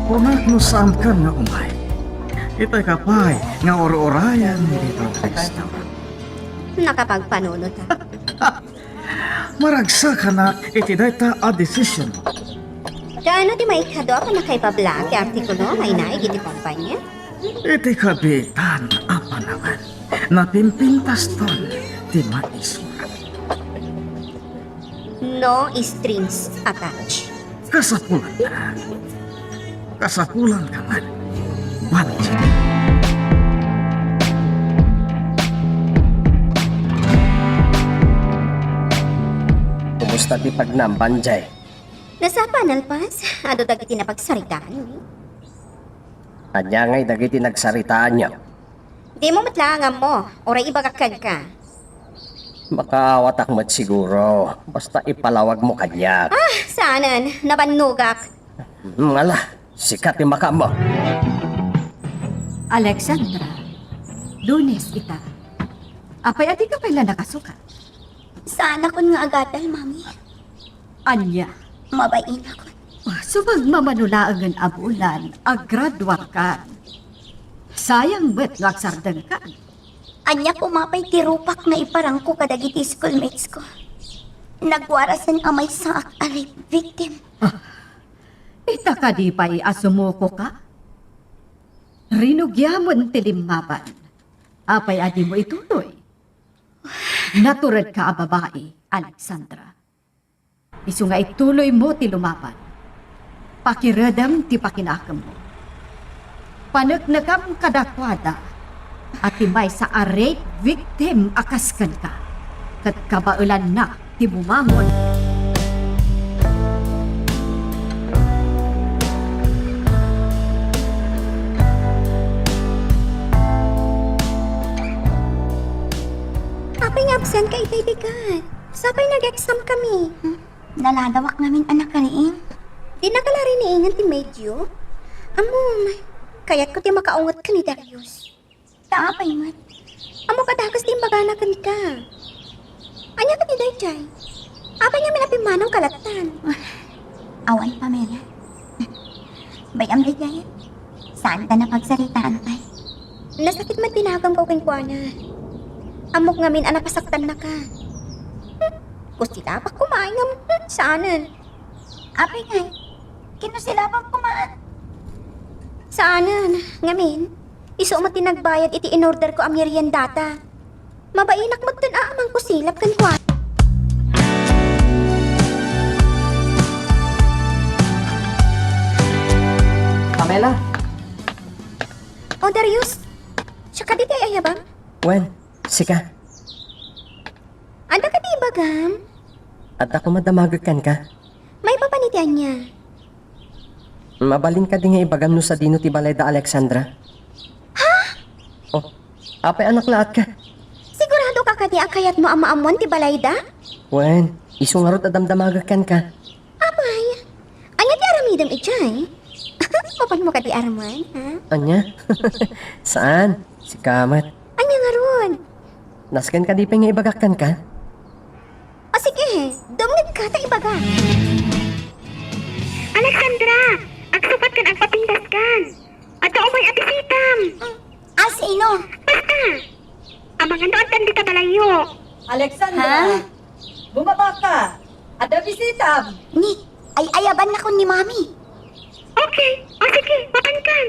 Kunak no saankan nga umay. Itay ka pay nga ur-urayan dito, Cristo. Nakapagpanunot ka. Maragsakanak iti dayta a decision. Kaano ti maikado a pannakaibabla ti artikulo nga inayeg iti kompanya? Iti kabiitan a panawen, napimpintaston ti maisurat. No strings attached. Kasapulanna. Kasapulanka met, Banjay. Kumusta ti pagnam, Banjay? Nasapa, nalpas. Adu dagiti napagsaritaanmi. Ania ngay dagiti nagsaritaanyo? Dimo met laeng ammo, uray ibagak kenka. Makaawatak met siguro, basta ipalawagmo kaniak. Ah, saanen, nabannogak. Mm, ala, sika ti makaammo. Alexandra, Lunes ita. Apay a dika pay la nakasuka? Saanakon nga agadal, Mami. Ania? Mabainakon. Ah, subagmamano laengen a bulan, agraduarkan. Sayang met no agsardengkan. Ania koma pay ti rupak nga iparangko kadagiti schoolmates ko? Nagwarasen a maysaak a rape victim. Ah, ita kadi pay a sumukoka? Rinugiamon ti limmaban. Apay a dimo ituloy? Naturedka a babai, Alexandra. Isu nga ituloymo ti lumaban. Pakiredem ti pakinakemmo. Paneknekem kadakuada a ti maysa a rape victim a kas kenka, ket kabaelanna ti bumangon. Apay nga absent ka itay bigat? Sapay nag-exam kami. Hmm? Naladawak ngamin a nakariing. Di nakalariingen ti medyo? Ammom, kayatko ti makaunget ken ni Darius. Ta apay met? Ammok a dakes ti imbagana kenka. Ania kadi daydiay? Apay ngamin a pimmanaw kalattan? Awan, Pamela. Bay-am daydiay. Saanta napagsaritaan pay. Nasakit met ti naganko kenkuana. Ammok ngamin a napasaktannaka. Hmm, kusilabak koma ngem, hmm, saanen. Apay ngay, kinusilabak koma. Saanen, ngamin, isu met ti nagbayad iti inorder ko a meriendata. Mabainak metten a mangkusilab kenkuana. Pamela? O, Darius, siak kadi ti ay-ayabam? Wen, sika. Adda kadi ibagam? Adda koma damagek kenka. Maipapan iti ania? Mabalin kadi nga ibagam no sadino ti balay da Alexandra? Ha? Oh, apay a naklaat ka? Sigurado ka kadi a kayatmo a maammuan ti balayda? Wen, isu ngarud a damdamagek kenka. Apay, ania ti aramidem idiay? Mapanmo kadi aramuen, ha? Ania? Saan? Sika met. Ania ngarud? Nasken kadi pay nga ibagak kenka? O sige, dumngegka ta ibaga. Alexandra, agsupatkan, agpapindaskan. Adda umay a bisitam. A sino? Basta. Amangan no addan dita balayyo. Alexandra, ha? Bumabaka. Adda bisitam. Ni, ay-ayabannakon ni Mami. Okay. O sige, mapankan.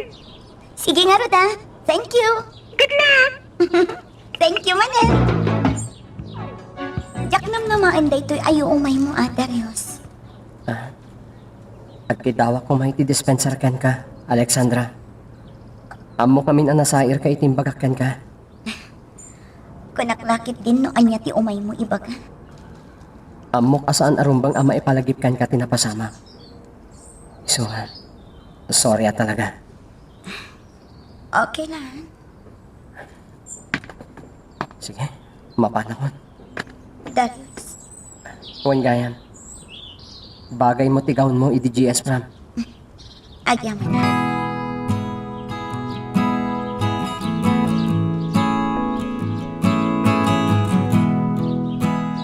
Sige ngarud, ah. Thank you. Good luck. Thank you manen. Diak namnamaen daytoy a umaymo, a, Darius. Ah, agkidawak koma iti dispenser kenka, Alexandra. Ammok ngamin a nasairka iti imbagak kenka. Kunak la ketdin no ania ti umaymo ibaga. Ammok a saan a rumbeng a maipalagip kenka ti napasamak. Isu nga, sorry a talaga. Okay lang. Sige, mapanakon. Darius. Wen gayam. Bagaymo ti gownmo idi G S prom. Agyaman.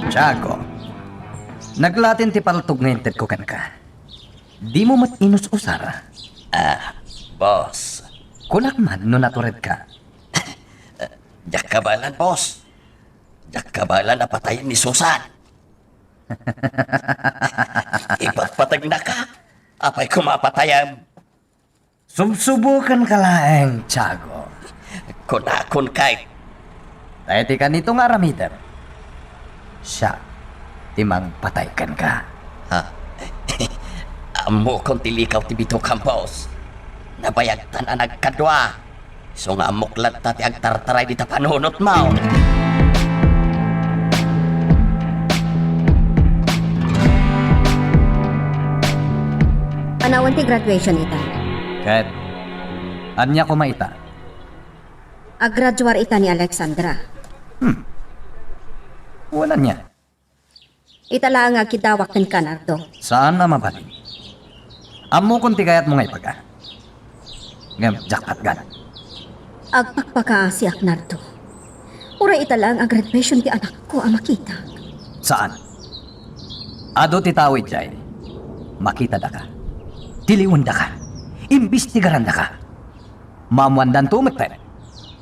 Tiago, naglatin ti paltog nga intedko kenka. Dimo met inus-usar. Ah, boss. Kunak man no naturedka. Diak kabaelan, boss. Diak kabaelan a patayen ni Susan. Ipatpategnaka? Apay koma a patayem? Subsubukenka laeng, Tiago. Kunakon kay. Ta iti kanito nga aramidem, siak ti mangpatay kenka. Ha? Ammokon ti likaw ti bitukam, boss. Nabayagtan a nagkadua. Isu nga ammok latta ti agtartaray dita panunotmo. Panawen ti graduation ita. Ket ania koma ita? Aggraduar ita ni Alexandra. Hmm. Wen ania? Ita laeng nga agkidawak kenka, Nardo. Saan a mabalin. Ammokon ti kayatmo nga ibaga. Ngem diak patgan. Agpakpakaasiak, Nardo. Uray ita laeng a graduation ti anakko a makita. Saan? Adu ti tao idiay. Makitadaka. Tiliwendaka. Imbestigarandaka. Maammoandanto metten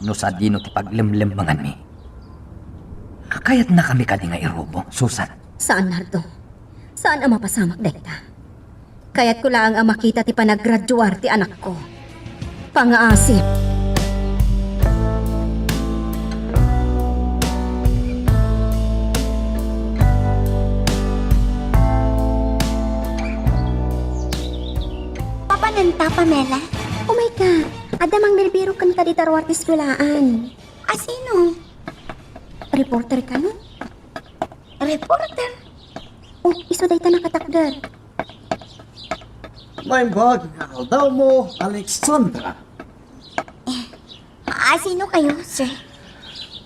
no sadino ti paglemlemmenganmi. Kayatnakami kadi nga irubo, Susan? Saan, Nardo. Saan a mapasamak dayta. Kayatko laeng a makita ti panaggraduar ti anakko. Pangaasip. Mapananta, Pamela? Umayka. Adda mangbirbirok kenka dita ruar ti eskuelaan. A sino? Reporter ka, no? Reporter? Oh, isu dayta nakatakder. Naimbag nga aldawmo, Alexandra. A sino kayo, sir?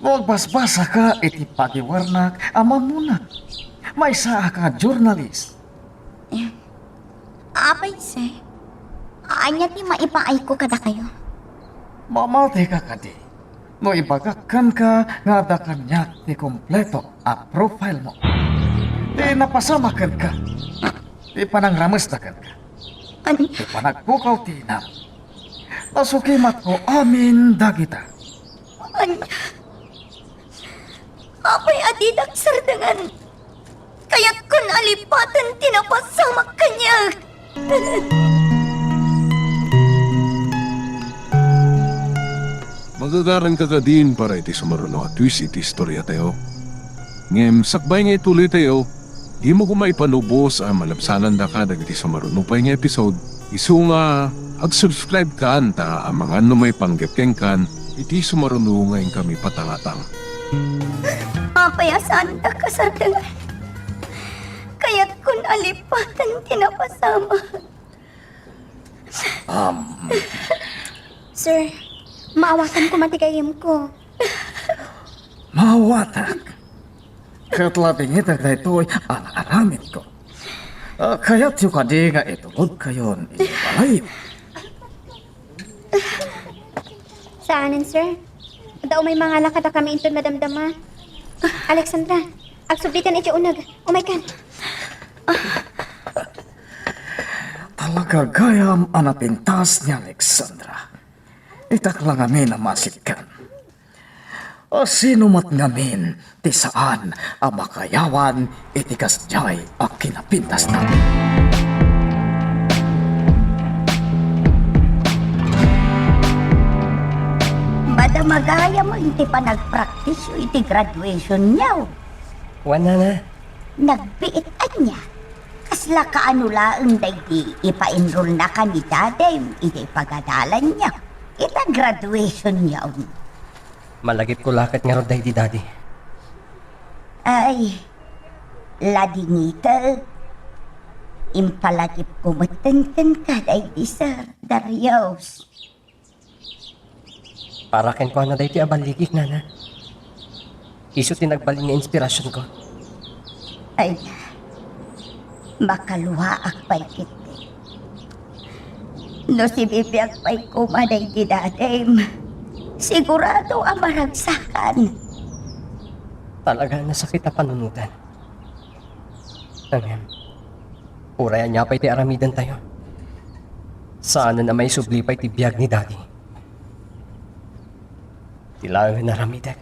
No agbasbasaka iti pagiwarnak a mammuna, maysaaka a journalist. Apay, sir? Ania ti maipaayko kadakayo? Mamatika kadi no ibagak kenka nga adda kaniak ti kompleto a profile mo. Ti napasamak kenka, ti panangramesda kenka, ania? Ti panagpukaw ti inam. Nasukimatko amin dagita. Ania? Apay a didak sardengan? Kayatkon a lipaten ti napasamak kaniak. Magagaranka kadin para iti sumaruno a twist iti istoriatayo. Ngem sakbay nga ituloytayo, dimo koma ipanubos a malabsanandaka dagiti sumaruno pay nga episode. Isu nga, ag-subscribe kan ta amangan no maipanggep kenkan iti sumaruno nga inkami patangatang. Apay a saandak a sardengan? Kayatkon a lipaten ti napasamak. Um. Sir, maawatan koma ti gayyemko. Maawatak. Ket ladingitek daytoy a naaramidko. Ah, kayatyo kadi nga itulodkayon iti balayyo? Saanen, sir. Adda umay mangala kadakami inton madamdama. Alexandra, agsublitan idiay uneg. Umaykan. Talaga gayam a napintas ni Alexandra. Itak la ngamin a maasitkan. A sino met ngamin ti saan a makayawan iti kasdiay a kinapintasna? Madama gayam ti panagpraktisyo iti graduationyo. Wen, nana. Nagbiit ania? Kasla kaano laeng daydi ipaenrolnaka ni dadem iti pagadalanyo ita graduationyo? Malagipko la ket ngarud daydi, Daddy. Ay, ladingitek. Impalagipko metten kenka daydi, Sir Darius. Para kenkuana daytoy a balligik, Nana. Isu ti nagbalin nga inspirasionko. Ay, makaluaak pay ketdi. No sibibiag pay koma daydi dadem, sigurado a maragsakan. Talaga a nasakit a panunotan. Ngem, uray ania pay ti aramidentayo, saanen a maisubli pay ti biag ni Daddy. Ti laengen a aramidek,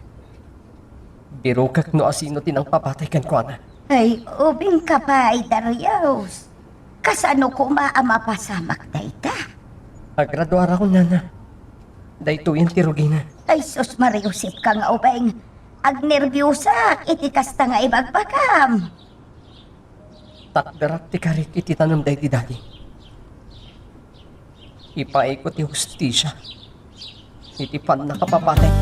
birokek no asino ti nangpapatay kenkuana. Ay, ubingka pay, Darius. Kasano koma a mapasamak dayta? Agraduarakon, nana. Daytoyen ti rugina. Ay, sus, mariusipka nga ubing. Agnerbiosak iti kasta nga ibagbagam. Takderak ti karik iti tanem daydi dadi. Ipaayko ti hustisia iti pannakapapatay.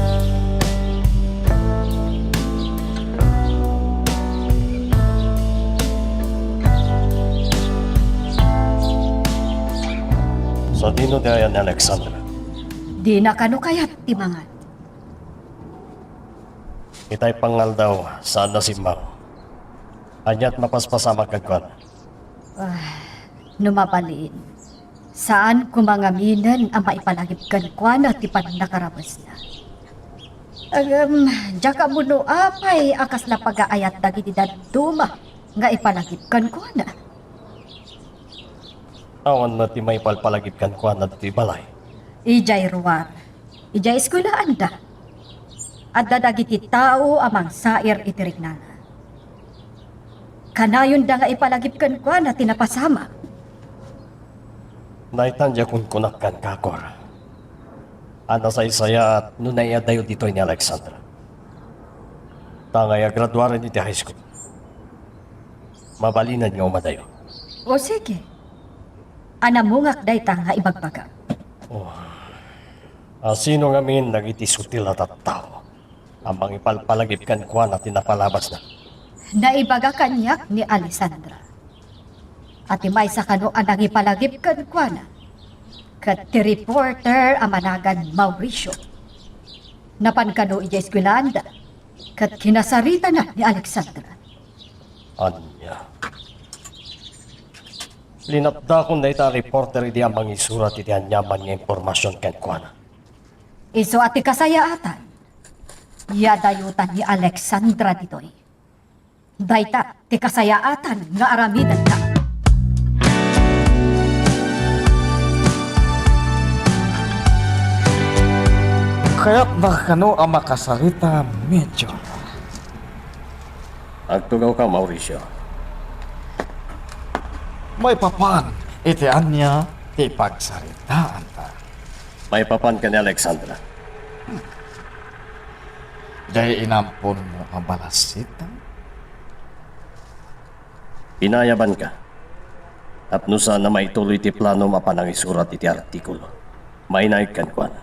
Sadino ti ayan ni Alexandra? Dina kano kayat ti mangan? Itay pangaldaw, saan a simmaw. Aniat mapaspasamak kenkuana? Ah, no mabalin, saan koma ngaminen a maipalagip kenkuana ti pannakaramasna. Ngem, diak ammo no apay a kasla pagaayat dagiti dadduma nga ipalagip kenkuana. Awan met ti maipalpalagip kenkuana ditoy balay. Idiay ruar, idiay eskuelaanda, adda dagiti tao a mangsair iti rignana. Kanayonda nga ipalagip kenkuana ti napasamak. Daytan diay kunkunak kenka, Cor, a nasaysayaat no naiadayo ditoy ni Alexandra. Ta ngay agraduaren iti high school, mabalinen nga umadayo. O sige. Anamongak dayta nga ibagbagam. Oh. A sino ngamin dagiti sutil a tattao a mangipalpalagip kenkuana ti napalabasna? Naibaga kaniak ni Alexandra a ti maysa kano a nangipalagip kenkuana ket ti reporter a managan Mauricio. Napan kano idiay eskuelaanda ket kinasaritana ni Alexandra. Ania? Linapdakon dayta a reporter idi a mangisurat iti aniaman nga impormasion kenkuana. Isu a ti kasayaatan, iadayotan ni Alexandra ditoy. Dayta ti kasayaatan nga aramidenna. Kayatna kano a makasarita, Major? Agtugawka, Mauricio. Maipapan iti ania ti pagsaritaanta? Maipapan ken ni Alexandra. Diay inamponmo a balasita? Pinayabanka tapno saan a maituloy ti planom a panangisurat iti artikulo. Mainaig kenkuana.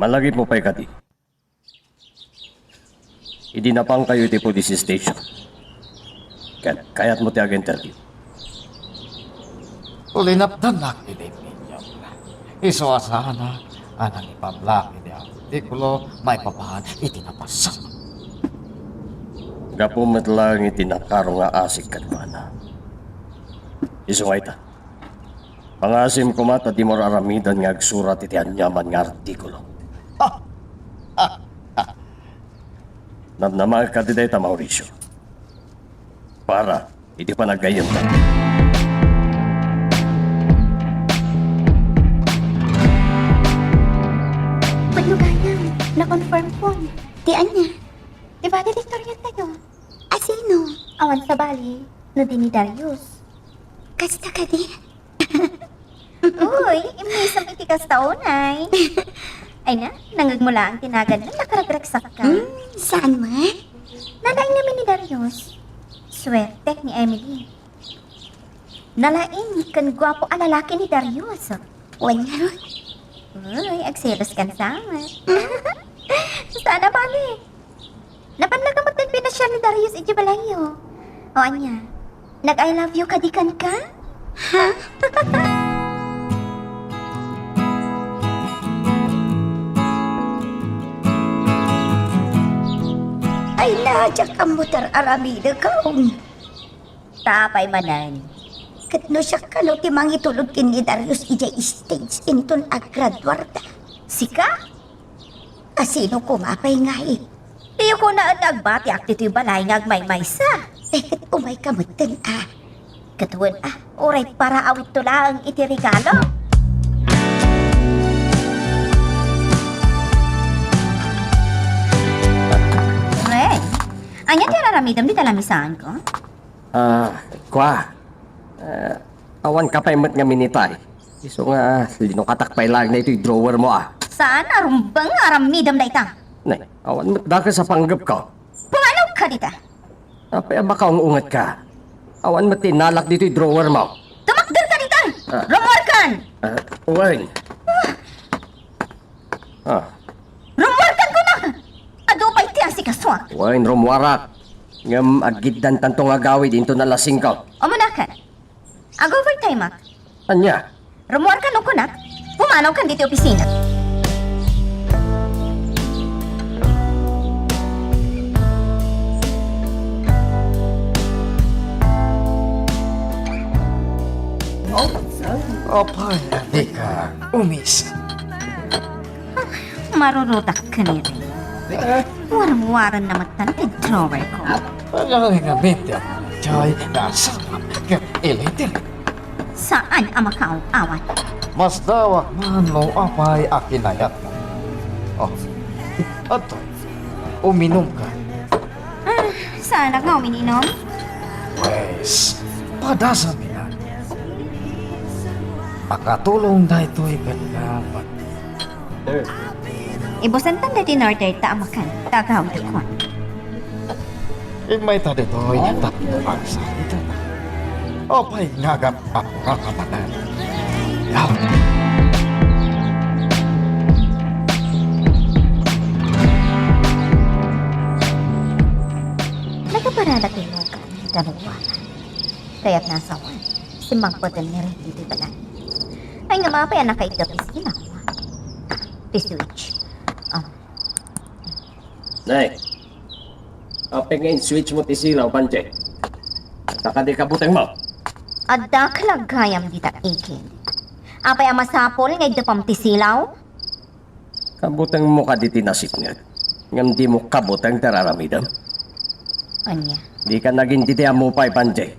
Malagipmo pay kadi, idi napankayo iti police station ket kayatmo ti ag-interview. Linapdannak iti opinion. Isu a saanak a nangipablak iti artikulo maipapan iti napasamak. Gapu met laeng iti nakaro nga asik kenkuana. Isu nga ita, pangaasim koma ta dimo ar-aramiden nga agsurat iti aniaman nga artikulo. Namnamaek kadi dayta, Mauricio, para iti panaggayyemda. Pudno gayam, na-confirm ko. Ti ania? Ti valedictorian tayo. A sino? Awan sabali, no di ni Darius. Kasta kadi? Uy, immisem iti kasta unay. Ay na, nangngegmo laeng ti naganna, nakaragragsakka. Hmm, saan man? Nalaing ngamin ni Darius. Suerte ni Emily. Nalaing ken guapo a lalaki ni Darius. Wen ngarud? Uy, agselos kan sa amat. Saan a bale. Napannaka met ti pinasiar ni Darius iti balayyo. O ania? Nag-I love you kadi kenka? Ha? Ay, na, diak ammo ti ar-aramidek. Ta apay manen? Ket no siak kano ti mangitulod ken ni Darius idiay stage inton aggraduarta? Sika? A sino koma pay ngay? Diyo kunaen nga agbatiak ditoy balay nga agmaymaysa. Eh, ket umayka metten a. Ket wen a, uray para awitto laeng iti regalo. Ren, Ania ti araramidem dita lamisaanko? Ah, kua. Ah, awan ka pay met nga minitay. Isu nga, linukatak pay laeng daytoy drawer mo, ah. Saan a rumbeng nga aramidem dayta? Nay, awan met dakes a panggepko. Pumanaw ka dita. Apay a makaung-unget ka? Awan met ti innalak ditoy drawer mo. Tumakder ka dita! Ah. Rummuarkan! Ah, wen. Ah. Rummuarkan kunak! Adu pay ti asikasuak. Wen, rummuarak. Ngem aggiddantanto nga agawid inton alas singko. Umunakan. Ag-overtime-ak. Ania? Rummuarkan no kunak. Pumanawkan ditoy opisina. Apay a dika umis? Marurutak ken iri. Warwaran na met ti drawer ko. Agawid nga binti a joy nga asawam ket ilitil. Saan a makaaw-awat? Masdawak man no apay a kinayatmo. Oh, adtoy, uminumka. Ah, saanak nga uminom? Pwes, padasami nga. Makatulong daytoy kenka, Ibusantan daytoy in-order ta a makan, ta agawid a kuan. Immay ta ditoy tapno agsalita. Apay nga agap-apura ka manen? Yaw. Nagkaparada ti nukan, Don Juan. Kayat nga asawan, simmangpeten ni Rene ti balay. Ay nga mapay a nakaigga ti silaw. Ti switch. Ah. Nay, apay nga in-switch mo ti silaw, Panche? Adda kadi kabuteng mo? Adda kalagayam dita, Ikin. Apay a masapul nga iddupam ti silaw? Kabutengmo kadi ti nasipnget, ngem dimo kabuteng ti ar-aramidem? Ania? Dika nagin ditoy a mupay, Panche.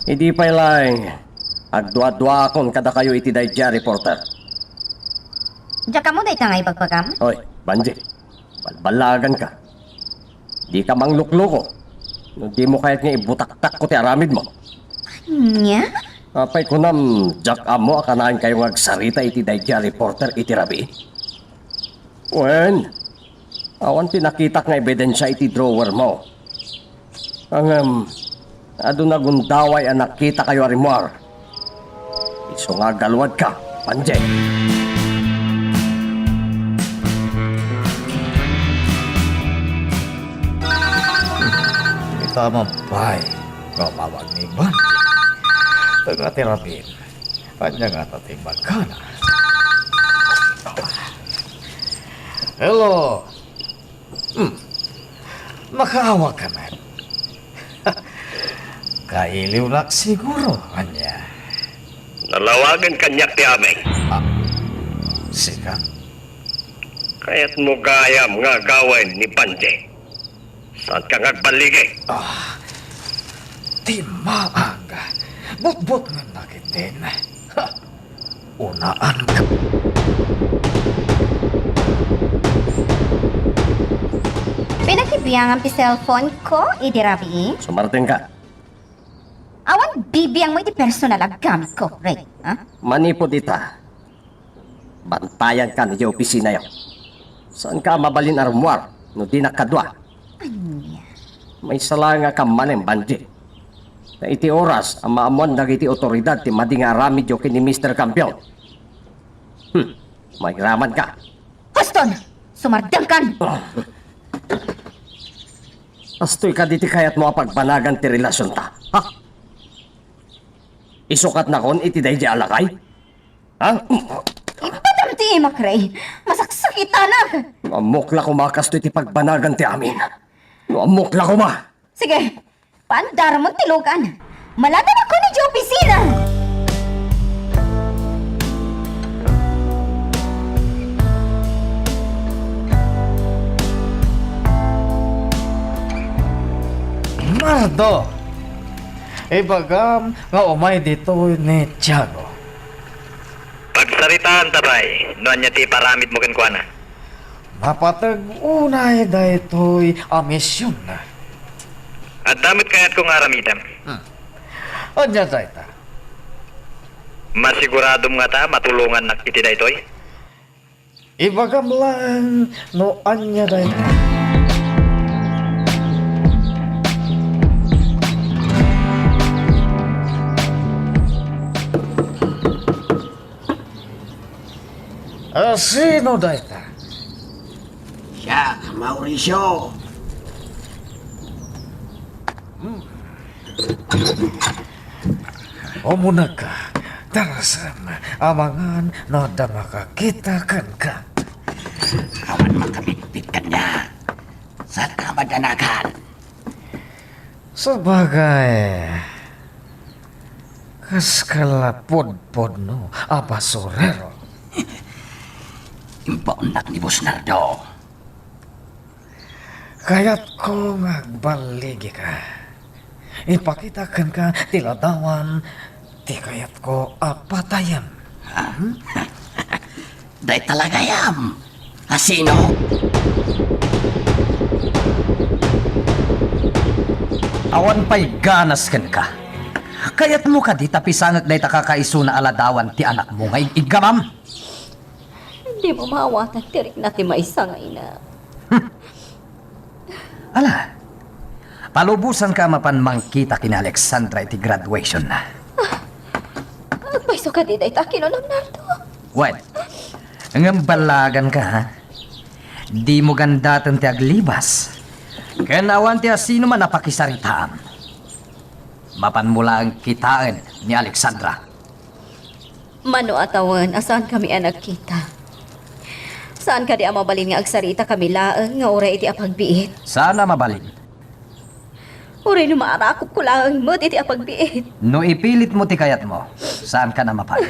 Idi pay laeng, agdua-duaakon kadakayo iti daydiay a reporter. Diak ammo dayta nga ibagbagam? Hoy, Panche, balballaganka. Dika manglukloko. No dimo kayat nga ibutaktakko ti aramidmo. Ania? Apay kunam, diak ammo a kanaenkayo nga agsarita iti daydiay a reporter iti rabii? Wen, awan ti nakitak nga ebidensia iti drawer mo. Ngem, adu nagundaway a nakitakayo a rimmuar. Isu nga aggaluadka, Panche. Ita man pay, nga umawag ni Ban. Taga ti rabii. Ania ngata ti imbagana? Hello. Hmm. Makaawagka met. Kailiwnak siguro, ania? Nalawagan kaniak ti aming. Ah, sika? Kayatmo gayam nga agawen ni Panche. Saanka nga agballigi? Ah, ti maag. Butbutngennak iti. Ha! Unaan ka. Pinakibiangam ti cellphone ko idi rabii? Sumartengka. Awan bibiangmo iti personal a gamit ko, Ray, ha? Manipud ita, bantayanka idiay opisinayo. Saanka a mabalin a rummuar no dinak kadua. Ania? Maysa laeng a kammanem, Panche. Ta iti oras a maammoan dagiti otoridad ti madi nga aramidyo ken ni Mister Campion. Hmm, mairamanka. Huston! Sumardengkan! Kastoy kadi ti kayatmo a pagbanagan ti relasionta, ha? Isukat nakon iti daydi a lakay? Ha? Ipatam ti imak, Ray. Masaksakitanak! No ammok la koma a kastoy ti pagbanagan ti amin. No ammok la koma! Sige, paandaramon ti lukan. Maladanak idiay opisina! Nardo! Ibagam nga umay ditoy ni Tiago. Pagsaritaanta pay no ania ti iparamidmo kenkuana. Mapateg unay daytoy a mision. Adda met kayatko nga aramidem. Hmm. Ania dayta? Masiguradom ngata matulongannak iti daytoy? Ibagam laeng no ania dayta. Ah, sino dayta? Siak, Mauricio. Umunegka, darasem, amangan no adda makakita kenka. Awan makabitbit kaniak. Saanka madanagan? Sabagay, kaska la pudpudno a basurero. Imbaonnak ni Boss Nardo. Kayatko nga agballigika. Ipakita kenka ti ladawan ti kayatko a patayem. Ha? Dayta la gayam. A sino? Awan pay ganas kenka. Kayatmo kadi ta pisangek dayta kakaisuna a ladawan ti anakmo nga ig-iggamam? Dimo maawatan ti rikna ti maysa nga ina. Ala, palubosanka a mapan mangkita ken ni Alexandra iti graduationna. Agpayso kadi dayta kinunam, Nardo? Wen, ngem ballaganka, ha? Dimo gandaten ti aglibas. Ken awan ti asinoman a pakisaritaam. Mapanmo laeng kitaen ni Alexandra. Mano a tawen a saankami a nagkita. Saan kadi a mabalin nga agsaritakami laeng nga uray iti apagbiit? Saan a mabalin. Uray no maarakopko laeng met iti apagbiit. No ipilitmo ti kayatmo, saankan a mapan.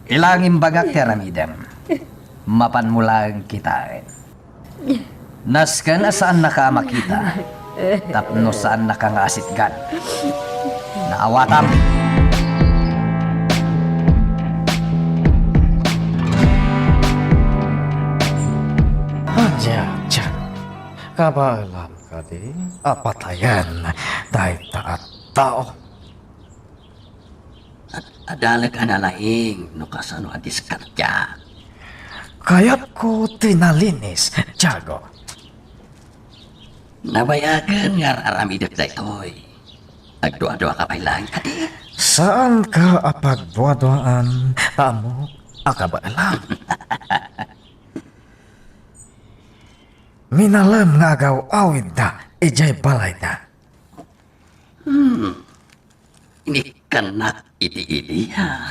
Ilang imbagak ti aramidem. Mapanmo laeng kitaen. Nasken a saannaka a makita tapno saannaka nga asitgan. Naawatam. Ania, Jack? Kabaelam kadi a patayen dayta a tao? Ad-, adalek a nalaing no kasano a diskartiak. Kayatko ti nalinis, Tiago. Nabayagen nga ar-aramidek daytoy. Agduaduaka pay laeng kadi? Saanka a pagduaduaan, ta ammok a kabaelam. Minalem nga agaw-awidda idiay balayda. Hmm. Inikkannak iti iliya.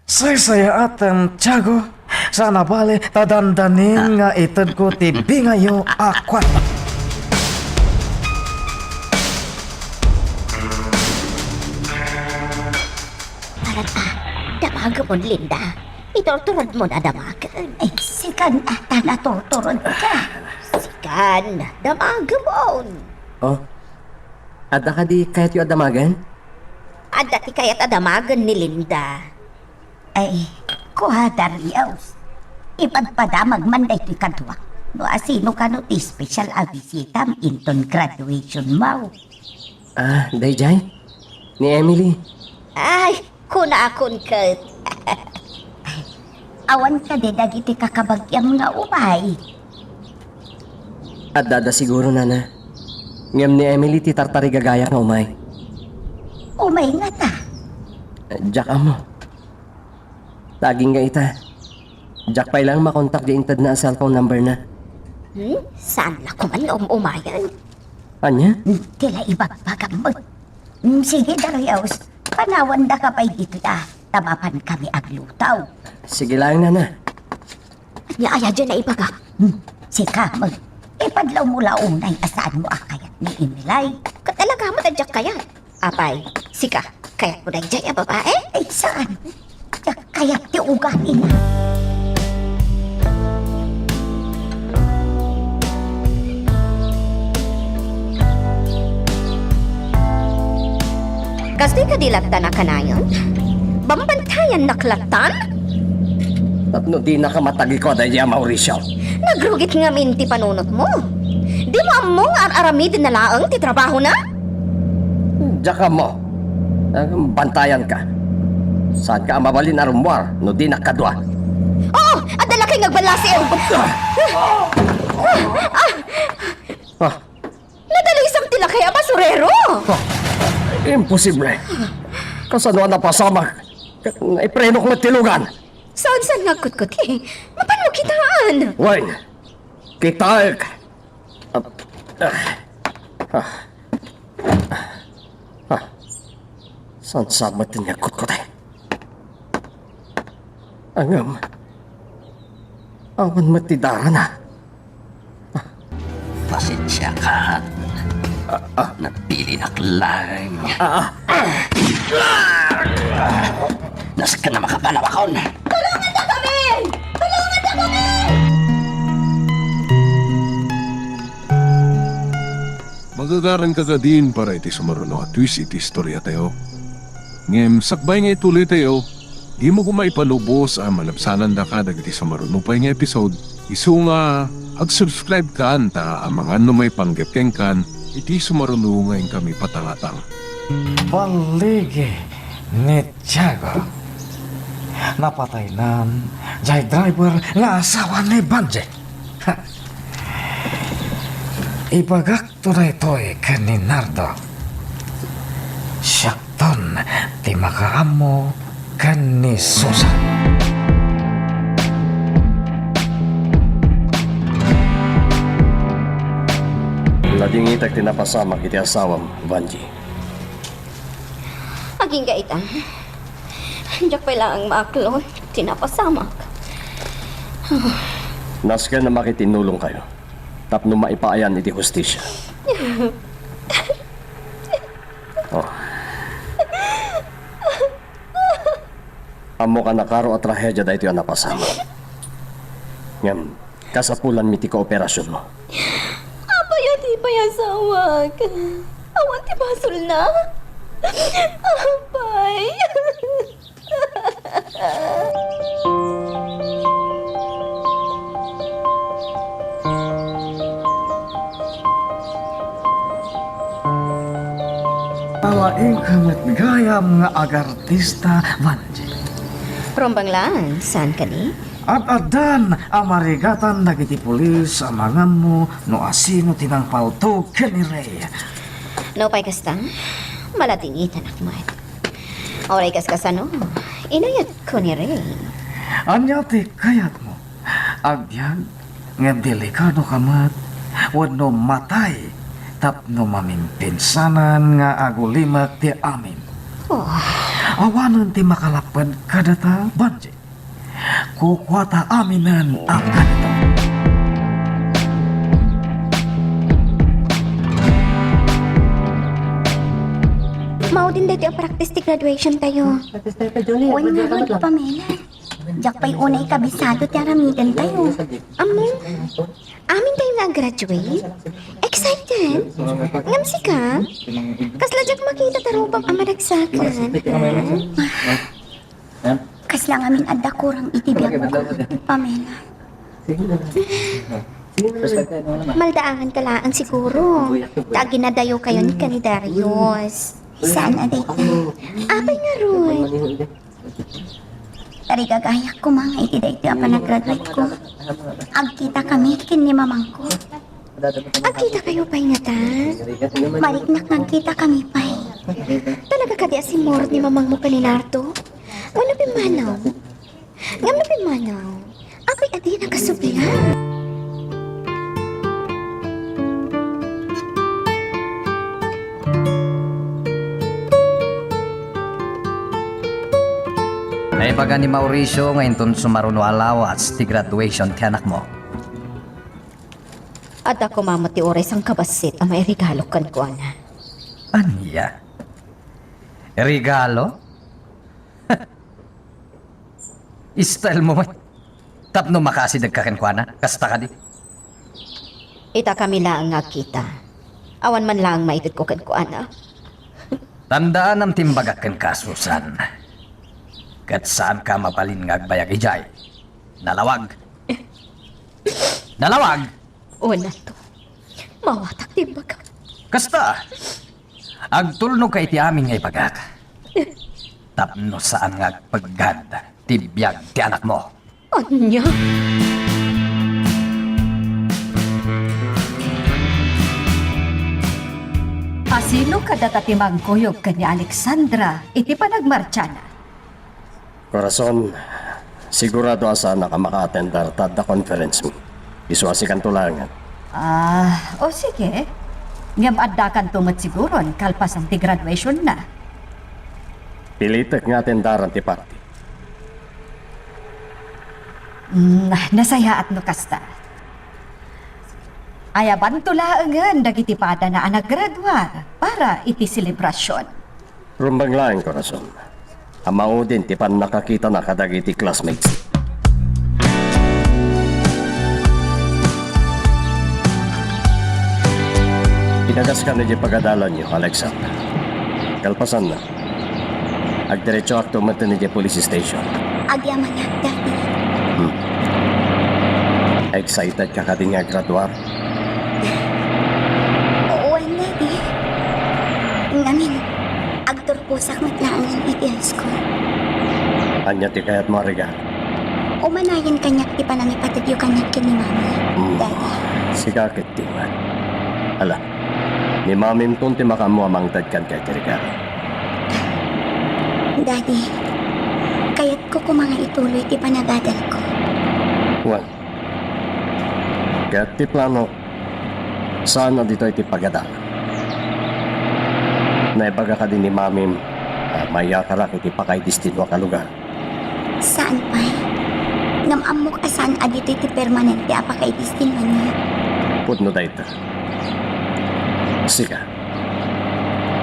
Saysayaatem, Tiago. Saan a bale ta dandanin nga itedko ti bingayo a kuarta. Alata, damagemon, Linda. Iturturodmo a damagen. Ay, sikan a ta naturturodka. Sikan, damagemon. Oh, adda kadi kayatyo a damagen? Adda ti kayat a damagen ni Linda. Ay, kua, Darius. Ipadpadamag man daytoy kaduak. No asino kano ti special a bisitam inton graduation mo. Ah, daydiay? Ni Emily. Ay, kunakon ket. Awan kadi dagiti kakabagiam nga umay? Addada siguro, Nana. Ngem ni Emily ti tartarigagayak nga umay. Umay ngata? Diak ammo. Tagingga ita. Diak pay laeng makontak di intedna a cellphone number na. Hmm? Saan la koman nga um-umayen? Ania? Hmm, ti la ibagbagam met. Hmm, sige, Darius. Panawandaka pay ditoy, a, ta mapankami agluto. Sige laeng, Nana. Ania aya diay naibaga? Hmm, sika met. Ipadlawmo la unay a saanmo a kayat ni Emily. Ket talaga met a diak kayat. Apay, sika, kayatmo daydiay a babae? Ay, saan? Diak kayat ti ugalina. Kastoy kadi lattan a kanayon? Bambantayannak lattan? Tapno dinaka matagikuda, Mauricio. Nagrugit ngamin ti panunotmo. Dimo ammo nga ar-aramiden na laeng ti trabahona? Diak ammo. Ah, bantayanka. Saanka a mabalin a rummuar no dinak kadua. Oo! Adda lakay nga agballasiw! Ah! Nadalisang ti lakay a basurero! Ah, imposible! Kasano a napasamak? Naiprenok met ti lugan! Saan-saan nga agkutkuti? Mapanmo kitaan! Wen, kitaek! Ah, ah, ah, ah. Saan-saan met ti agkutkuti? Ngem, awan met ti darana. Pasensiakan. Ah, ah. Napilinak laeng. Ah, ah. Nasken a makapanawakon. Tulongandakami! Tulongandakami! Magagaranka kadin para iti sumaruno a twist iti istoriatayo. Ngem sakbay nga ituloytayo, dimo koma ipalubos a malabsanandaka dagiti sumaruno pay nga episode, isu nga ag-subscribe kan ta amangan no maipanggep kenkan iti sumaruno nga inkami patangatang. Balligi ni Tiago. Napataynan jay driver nga asawa ni Banji. Ibagakto daytoy ken ni Nardo. Siakton ti makaammo ken ni Susan. Nadingitek ti napasamak iti asawam, Vanji. Agingga ita. Diak pay laeng maaklon ti napasamak. Nasken a makitinulongkayo tapno maipaayan iti hustisia. Oh. Ammok a nakaro a trahedia daytoy a napasamak. Ngem, kasapulanmi ti kooperasionmo. Apay a di pay asawak? Awan ti basolna? Apay. Alaingka met gayam nga agartista, Vanji. Rumbeng laeng, saan kadi? Ad-addan a marigatan dagiti pulis a manganmo no asino ti nangpaltog ken ni Rey. Nupay kasta, maladingitanak met. Uray kas kasano, inayatko ni Rey. Ania ti kayatmo? Agbiag, ngem delikadoka met wenno matay tapno mamimpinsanan nga agulimek ti amin. Oh. Awanen ti makalapped kadata, Vanji. Kukuata aminen a kanito. Maudin daytoy a practice ti graduation tayo. Wen ngarud, Pamela. Diak pay unay kabisado ti aramidentayo. Ammo, amintayo nga graduate? Excited? Ngem sika? Kasla diak makita ta rupam a maragsakan. Kasla ngamin adda kurang iti biagko, Pamela. Maldaangan ka laeng siguro. Ta aginadayokayo ni Darius. Saan a dayta? Apay ngarud? Tarigagayak koma nga iti daytoy a panagraduate ko. Agkita kami ken ni mamangko. Agkita kayo pay ngata? Mariknak nga agkita kami pay. Talaga kadi a simmurot ni mamangmo ken ni Nardo? Wenno pimmanaw? Ngem no pimmanaw, apay a di nakasubli? Naibaga ni Mauricio nga inton sumaruno a lawas ti graduation ti anakmo. Adda koma met ti uray sangkabassit a mairegalo kenkuana. Ania? Regalo? Style mo met. Tapno makaasidegka kenkuana, kasta kadi? Ita kami laeng nga agkita. Awan man laeng maitedko kenkuana. Tandaanam ti imbagak kenka, Susan. Ket saanka mabalin nga agbayag idiay. Nalawag. Nalawag! Unato. Awatak ti imbagak. Kasta, agtulnogka iti amin nga ibagak. Tapno saan nga agpeggad ti biag ti anakmo. Ania? Asino kadata ti mangkuyog ken ni Alexandra iti panagmartsanan? Corazon, sigurado a saannak a maka-attendar ta adda conference mi. Isu a sikanto laengen. Ah, o sige. Ngem addakanto met siguron kalpasan ti graduationna. Pilitek nga attendaran ti party. Mm, nasayaat no kasta. Ayabanto laengen dagiti padana a naggraduar para iti selebrasion. Rumbeng laeng, Corazon, a maudin ti pannakakitana kadagiti classmates. Inagaskan idiay pagadalanyo, Alexa. Kalpasanna, agdiretsoakto metten idiay police station. Agyamanak, Daddy. Hmm. Excited ka kadi nga graduar? Wen, Daddy. Ngamin, agturposak met laengen iti high school. Ania ti kayatmo a regalo? Umanayen kaniak ti panangipatedyo kaniak ken ni Mami, hmm, Daddy. Sika ket ti man. Ala, ni Mamimton ti makaammo a mangted kenka iti regalo. Daddy, kayatko koma nga ituloy ti panagadalko. Wen, ket ti plano, saan a ditoy ti pagadalam. Naibaga kadi ni Mamim a mayakarak iti pakaidestinoak a lugar? Saan pay. Ngem ammok a saan a ditoy ti permanente a pakaidestinoanyo. Pudno dayta. Sika,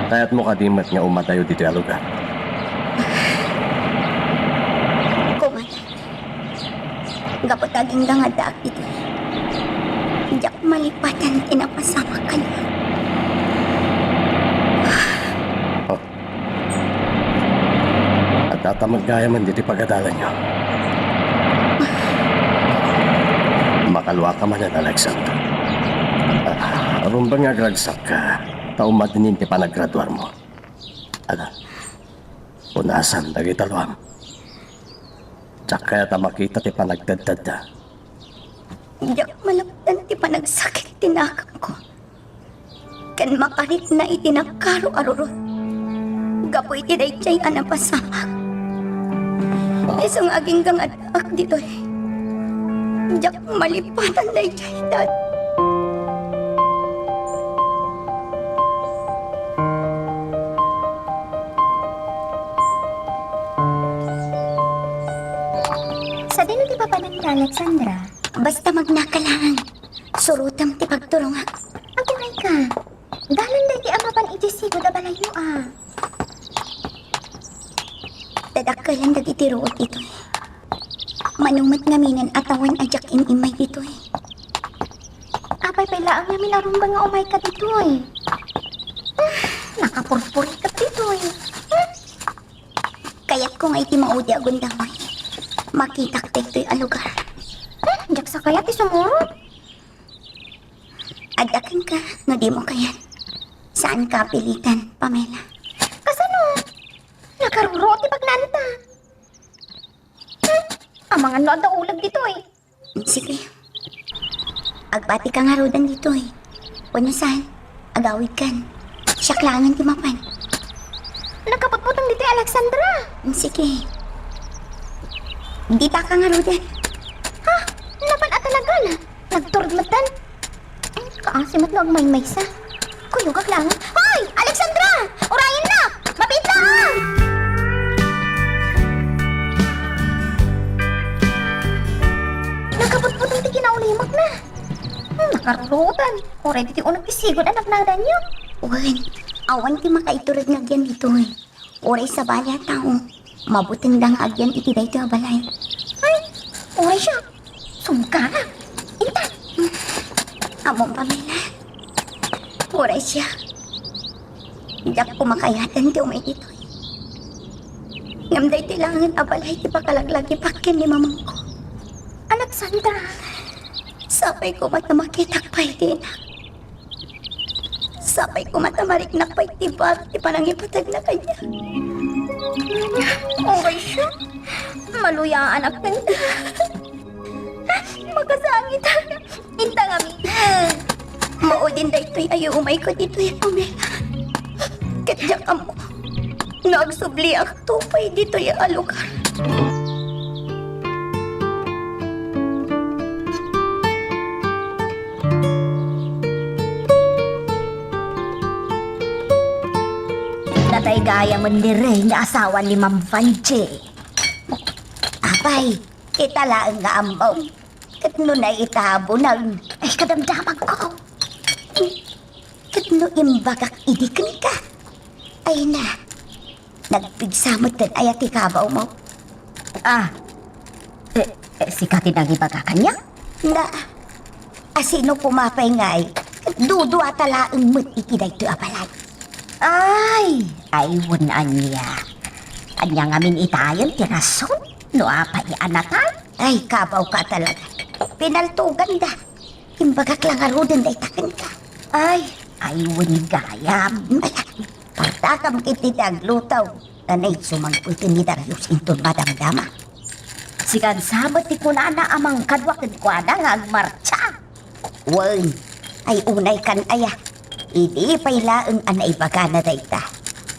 kayatmo kadi met nga umadayo ditoy a lugar? Koma, gapu ta agingga nga addaak ditoy, diak malipatan ti napasamak kaniak. Oh. Addata met gayamen ditoy pagadalanyo. Makaluaka manen, Alexander. Ah, rumbeng nga agragsakka, ta umadinin ti panagraduarmo. Ala, punasan dagita luam. Diak kayat a makita ti panagtedtedda. Diak malapdan ti panagsakit ti nakemko. Ken makarikna iti nakaro a rurot. Gapu iti daydiay a napasamak. Isu nga agingga nga addaak ditoy, diak malipatan daydiay, Dad. Sadino ti papananda, Alexandra? Basta magnaka laeng. Surotem ti pagturongak. Aguray ka. Dalan daydi a mapan idiay sigud a balayyo a. Tadakkelan dagiti ruot ditoy. Mano met ngaminen a tawen a diak im-immay ditoy. Apay pay laeng ngamin a rumbeng nga umayka ditoy? Ah, nakapurpurika ditoy. Hmm? Kayatko nga iti maudi a gundaway, makitak daytoy a lugar. Hmm, diak sa kayat ti sumurot. Adda kenka no dimo kayat. Saanka a pilitan, Pamela. Kasano? Nakaruro ti bagnaanta. Hmm, amangan no adda uleg ditoy. Sige. Agbatika ngaruden ditoy. Wenno saan, agawidkan. Siak laengen ti mapan. Nakaputputeng ditoy, Alexandra. Sige. Ditaka ngaruden. Ha? Napan a talaga na? Nagturod metten? Ay, kaasi met no agmaymaysa. Kuyogak laeng. Hoy! Alexandra! Urayennak! Mabiitlaak! Nakaputputeng ti kinaulimek na. Hmm, nakaruruotan. Uray ditoy uneg ti sigud a nagnadanyo. Wen, awan ti makaiturod nga agyan ditoy. Uray sabali a tao, mabutengda nga agyan iti daytoy a balay. Ay, uray siak. Sungkara. Intan. Ammom, Pamela. Uray siak. Diak koma kayaten ti umay ditoy. Ngem daytoy laengen a balay ti pakalaglagipak ken ni mamangko. Alexandra. Sapay koma ta makitak pay ti inak. Sapay koma ta mariknak pay ti baro ti panangipatagna kaniak. Uray siya. Maluyaanak kenka. Makasangitak. Inta ngamin. Maudin daytoy a umayko ditoy, Pamela. Ket diak ammo no agsubliakto pay ditoy a lugar. Natay gayamen ni Rey nga asawa ni Ma'am Vangie. Apay, kita laeng nga ammom. Ket no naitabunan, ay, kadamdamagko. Ket no imbagak idi kenka, ay na, nagpigsa metten aya ti kabawmo? Ah, eh, eh, sika ti nangibaga kaniak? Na, asino koma pay ngay, ket duduata laeng met iti daytoy a balay. Ay, ay, wen ania. Ania ngamin itayen ti rason no apay a natay? Ay, kabawka talaga. Pinaltoganda. Imbagak la ngaruden dayta kenka. Ay, ay, wen gayam. Ay, partakam iti ti agluto. Nanay sumangpeten ni Darius inton madamdama. Sikan sa met ti kunana a mangkadua kenkuana nga agmartsa. Wen, ay unay kan aya. Idi pay laeng a naibagana dayta.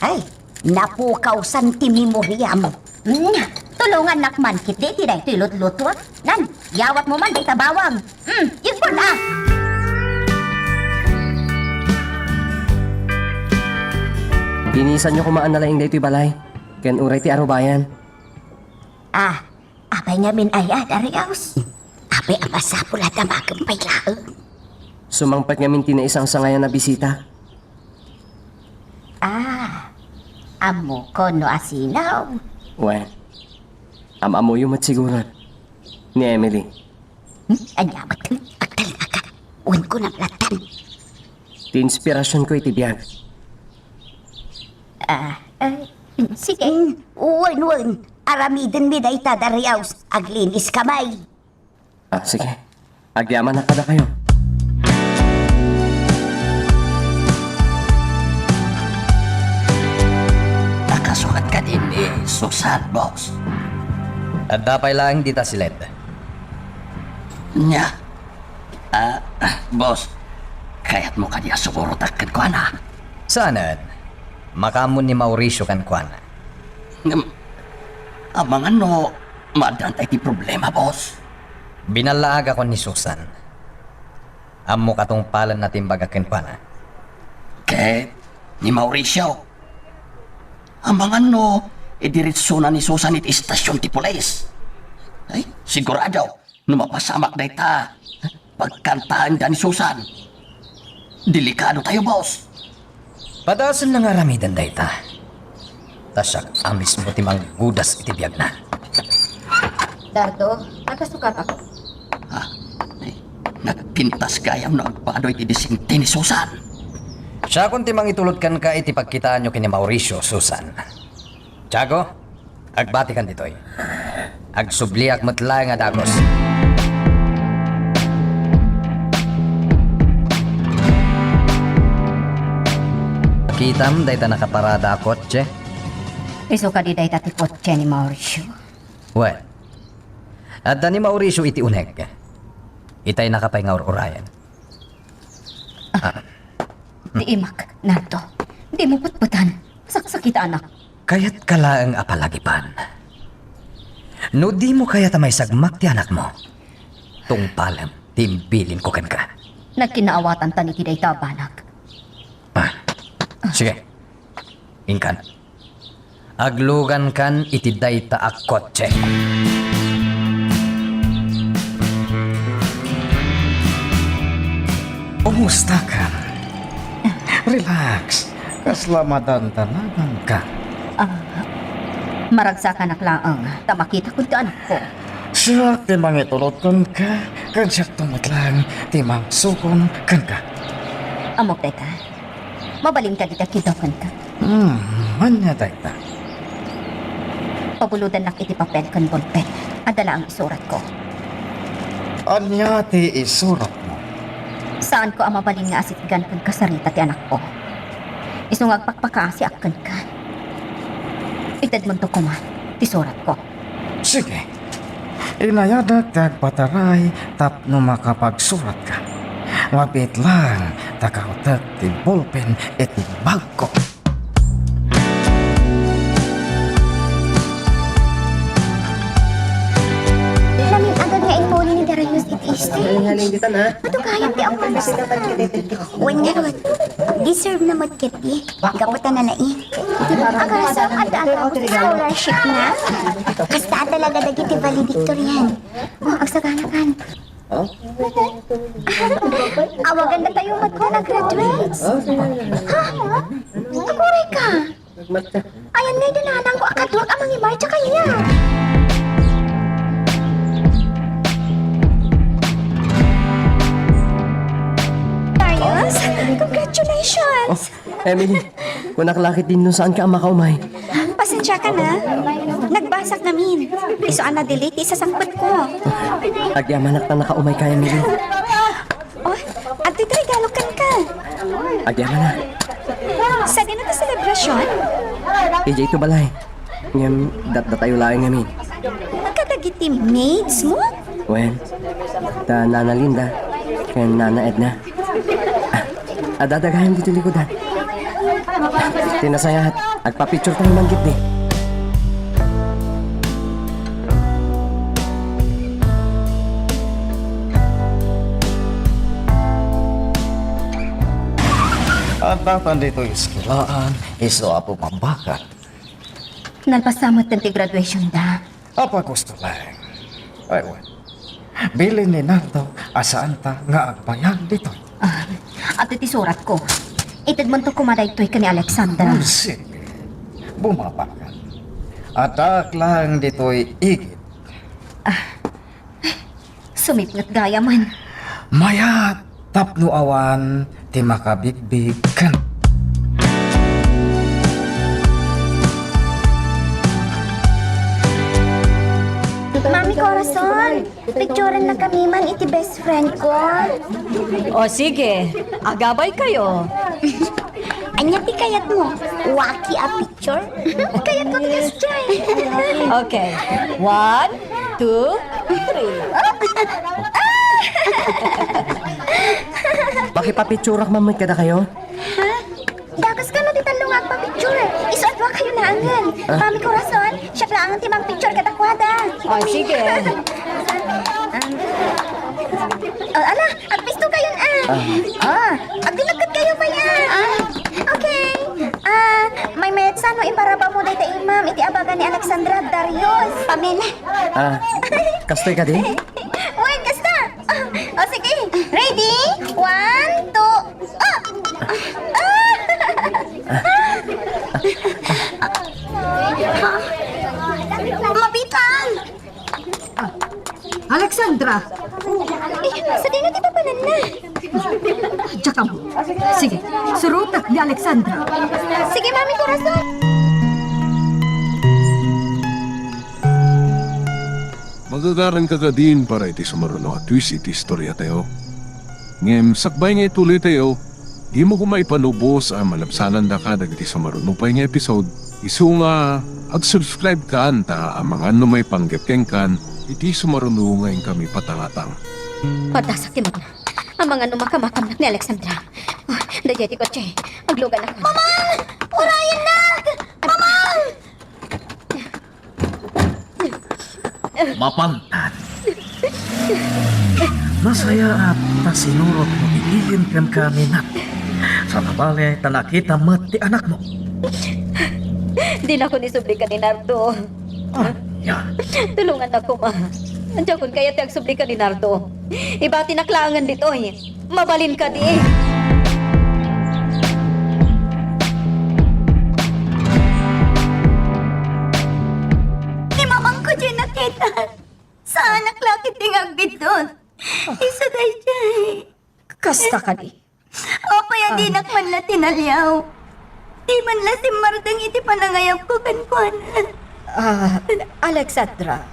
Ay, napukaw san ti memoriam. Hmm, tulongannak man ketdi iti daytoy lutlutuak. Nan, yawatmo man dayta bawang. Hmm, igbon a! Linisanyo koma a nalaing daytoy balay, ken uray ti arubayan. Ah, apay ngamin aya, Darius? Apay a masapul a damagen pay laeng? Sumangpet ngamin ti naisangsangayan a bisita. Ah, ammokon no asino. Wen, am-ammoyo met siguro ni Emily. Hmm? Ania met? Agtalnaka. Wen, kunam lattan. Ti inspirasionko iti biag. Ah, eh, sige. Hmm, wen, wen. Aramidenmi dayta, Darius. Aglinis kamay. Ah, sige. Agyamanak kadakayo. Nakasukat kadi ni Susan, boss? Adda pay laeng dita si Led. Nia? Ah, boss, kayatmo kadi a sumurotak kenkuana? Saanen. Makaammo ni Mauricio kenkuana. Ngem, amangan no maaddaan tay ti problema, boss? Binallaagakon ni Susan. Ammok a tungpalenna ti imbagak kenkuana. Ket ni Mauricio, amangan no idiretsona ni Susan iti istasion ti pulis. Ay, sigurado, no mapasamak dayta, pagkantaenda ni Susan. Delikadotayo, boss. Padasen nga aramiden dayta. Ta siak a mismo ti manggudas iti biagna. Dardo, nakasukatak. Ah, ay, nagpintas gayam no agbado iti disente ni Susan. Siakon ti mangitulod kenka iti pagkitaanyo ken ni Mauricio, Susan. Tiago, agbatikan ditoy. Agsubliak met laeng a dagus. Kitam dayta nakaparada a kotse? Isu kadi dayta ti kotse ni Mauricio? Wen, adda ni Mauricio iti uneg. Itay nakapay nga ur-urayen. Ah. Di imak, Nardo. Dimo petpetan. Saksakitanak. Kayatka laeng a palagipan. No dimo kayat a maisagmak ti anakmo, tungpalem ti imbilinko kenka. Nagkinaawatantan iti dayta a banag. Ah, sige. Inkan. Aglugankan iti dayta a kotse. Kumustakan? Relax. Kasla madandanaganka. Ah, maragsakanak laeng ta makitakon ti anakko. Siak ti mangitulod kenka, ken siakto met laeng ti mangsukon kenka. Ammok dayta. Mabalinka dita kiddaw kenka. Hmm, ania dayta? Pabulodannak iti papel ken bolpen. Adda laeng isuratko. Ania ti isuratmo? Saanko a mabalin nga asitgan kenka, Sarita, ti anakko. Isu nga agpakpakaasiak kenka. Itedmonto koma ti suratko. Sige. Inayadek ti agpataray tapno makapagsuratka. Mabiit lang ta kautek ti bolpen iti bagko. Namin-agan nga immuna ni Darius iti stage. Adu gayam ti awan. Wen ngarud, deserve na met ketdi. Gapu ta nalaing. Agasam, adda-adda ako ti scholarship na. Kasta talaga dagiti valedictorian. O, agsaganakan. Awagan na tayo met nga graduates. Ha? Aguray ka. Ayan ngay dinanang ko a kaduak a mangimarcha kaniak. Darius, congratulations! Oh, Emily, kunak la ketdin no saanka a makaumay. Pasensiaka na. Nagbasak ngamin. Isu a na-delete ti isasangpetko. Agyamanak ta nakaumayka, Emily. Oh, adtoy ti regalo kenka. Agyamanak. Sadino ti selebrasion? Idiay to balay. Ngem datdatayo laeng ngamin. Kadagiti maids mo? Wen, da Nana Linda ken Nana Edna. Ah, adda gayam ditoy likudan. Ti nasayaat, agpa-picture tayo man ketdi. Adda tan ditoy eskuelaan, isu a bumambakan. Nalpasamet ti graduation da. Apay, gusto lang. Ay, wen. Bilin ni Nardo a saanta nga agbayag ditoy. Ah, adtoy ti suratko. Itedmonto koma daytoy ken ni Alexandra. Hmm, sige. Bumabakal. Addaak lang ditoy igid. Ah, sumipnget gayam. Mayat tapno awan ti makabigbig ken. Mami Corazon, picturenna kami man iti best friend ko. O sige, agabay kayo. Ania ti kayatmo? Waki a picture? Kayatko ti kasdiay. Okay. One, two, three. Makipapicturak man met kadakayo? Ha? Dagus kano ti tallo nga agpapicture. Isu a dua kayo naangen. Ah. Mami Corazon, siak laangen ti mangpicture kadakuada. Ah, sige. Ah. Oh, ala, agbisto kayon, ah. Ah. Ah, agdinagkat kayo pa yan. Ah, okay. Ah, maymayat sano iparabawmo dayta imam iti abagan ni Alexandra Darius. Pamela. Ah, kastoy kadi? Wen, kasta. Ah, o sige. Ready? One, two. Ah! Ah! Mabiit lang! Ah, Alexandra! Eh, sadino ti papananna? Diak ammo. Sige, surotek ni Alexandra. Sige, Mami Corazon. Magagaranka kadin para iti sumaruno a twist iti istoriatayo. Ngem sakbay nga ituloytayo, dimo koma ipanubos a malabsanandaka dagiti sumaruno pay nga episode. Isu nga, ag-subscribe kan ta amangan no maipanggep kenkan iti sumaruno nga inkami patangatang. Padasak ti magna. Amangan no makamakamnak ni Alexandra. Oh, daydiay ti kotse. Aglugan ako. Mamang! Urayennak! Mamang! Mapaltan. Nasayaat ta sinurotmo ti igid kenka ni Nat. Sana bale ta nakita met ti anakmo. Dinakon isubli ken ni Nardo. Ah, ya. Tulongannak koma. Diakon kayat ti agsubli ken ni Nardo. Ibatinak laengen ditoy. Mabalin kadi? Ni mamangko diay nakita. Saanak la ketdi nga agbiddut. Isu daydiay. Kasta kadi? Apay a dinak man la tinaliaw? Di man la simmardeng iti panangayabko kenkuana. Ah, Alexandra,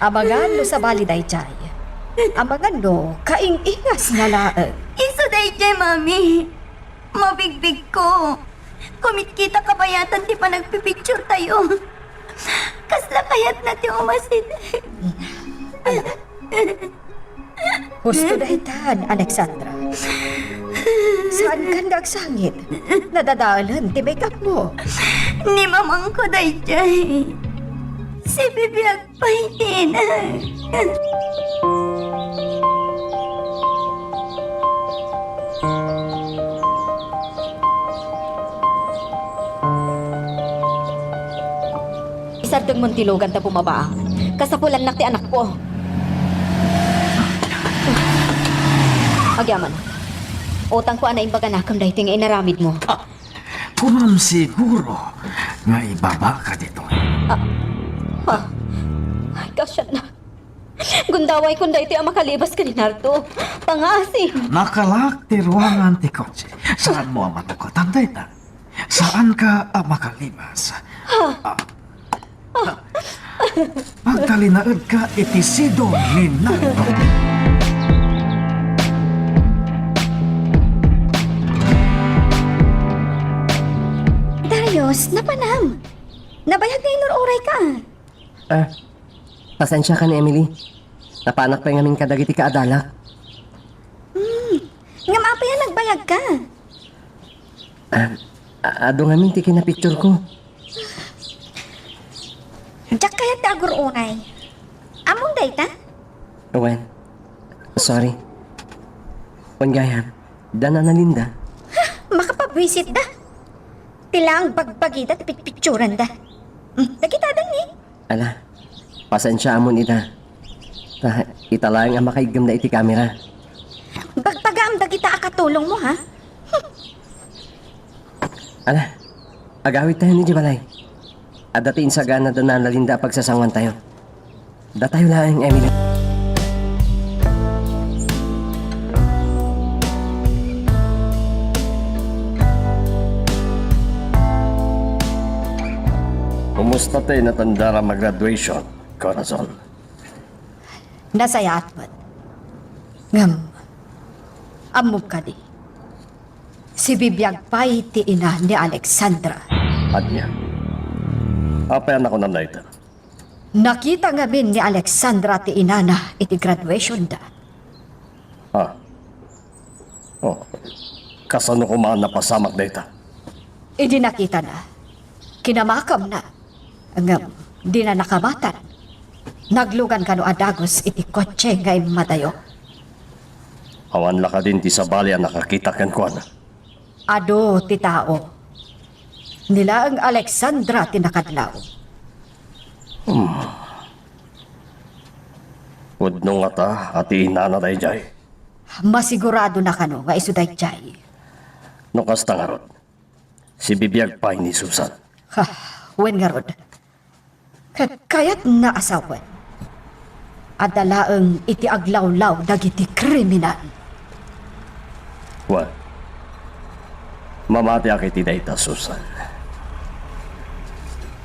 amangan no sabali daydiay. Amangan no, kaing-ingas nga laeng. Isu daydiay, Mami. Mabigbigko. Kumitkita kabayatan ti panagpipicturetayo. Kasla kayatna ti umasideg. Ala. Husto daytan, Alexandra. Saankan nga agsangit. Nadadaelen ti make-up mo. Ni mamangko daydiay. Si Bibiag Pay ti ina. Isardengmon ti lugan ta bumabaang. Kasapulannak ti anakko. Agyaman. Utangko a naimbag a nakem daytoy nga inaramidmo. Ah, kunam siguro nga ibabaka ditoy. Ah, ah. Ay, kasianna. Gundawayko daytoy a makalibas ken ni Nardo. Pangaasim. Nakalak ti ruangan ti kotse. Saanmo a matukatan dayta? Saanka a makalibas? Ah. Pagtalinaedka iti sidong ni Nardo. Darius, napanam. Nabayag nga inur-urayka. Ah, pasensiakan, Emily. Napanak pay ngamin kadagiti kaadalak. Hmm. Ngem apay a nagbayagka? Ah, a-, adu ngamin ti kinapictureko. Diak kayat ti agur-uray. Ammom dayta? Wen, sorry. Wen gayam, da Nana Linda. Ha, makapabwisitda. Ti laeng bagbagida ti pitpitsuranda. Hmm, dagita dayta ni? Ala, pasensiaamon ida. Ta, ita laeng a makaiggemda iti kamera. Bagtagaam dagita a katulongmo, ha? Ala, agawidtayon idiay balay. Adda ti insagana da Nana Linda a pagsasanguantayo. Datayo laeng, Emily. Kumusta ti natandaram a graduation, Corazon? Nasayaat met. Ngem, ammom kadi, sibibiag pay ti ina ni Alexandra. Ania? Apay a nakunam dayta? Nakita ngamin ni Alexandra ti inana iti graduationda. Ah. Oh. Kasano koma a napasamak dayta? Idi nakitana, kinamakamna. Ngem, dina nakamatan. Naglugan kano a dagus iti kotse nga immadayo. Awan la kadin ti sabali a nakakita kenkuana? Adu ti tao. Ni laeng Alexandra ti nakadlaw. Hmm. Pudno ngata a ti inana daydiay? Masiguradona kano nga isu daydiay? No kasta ngarud, sibibiag pay ni Susan. Ha, wen ngarud. Ket kayatna a sawen, adda laeng iti aglawlaw dagiti kriminal. Wen, mamatiak iti dayta, Susan.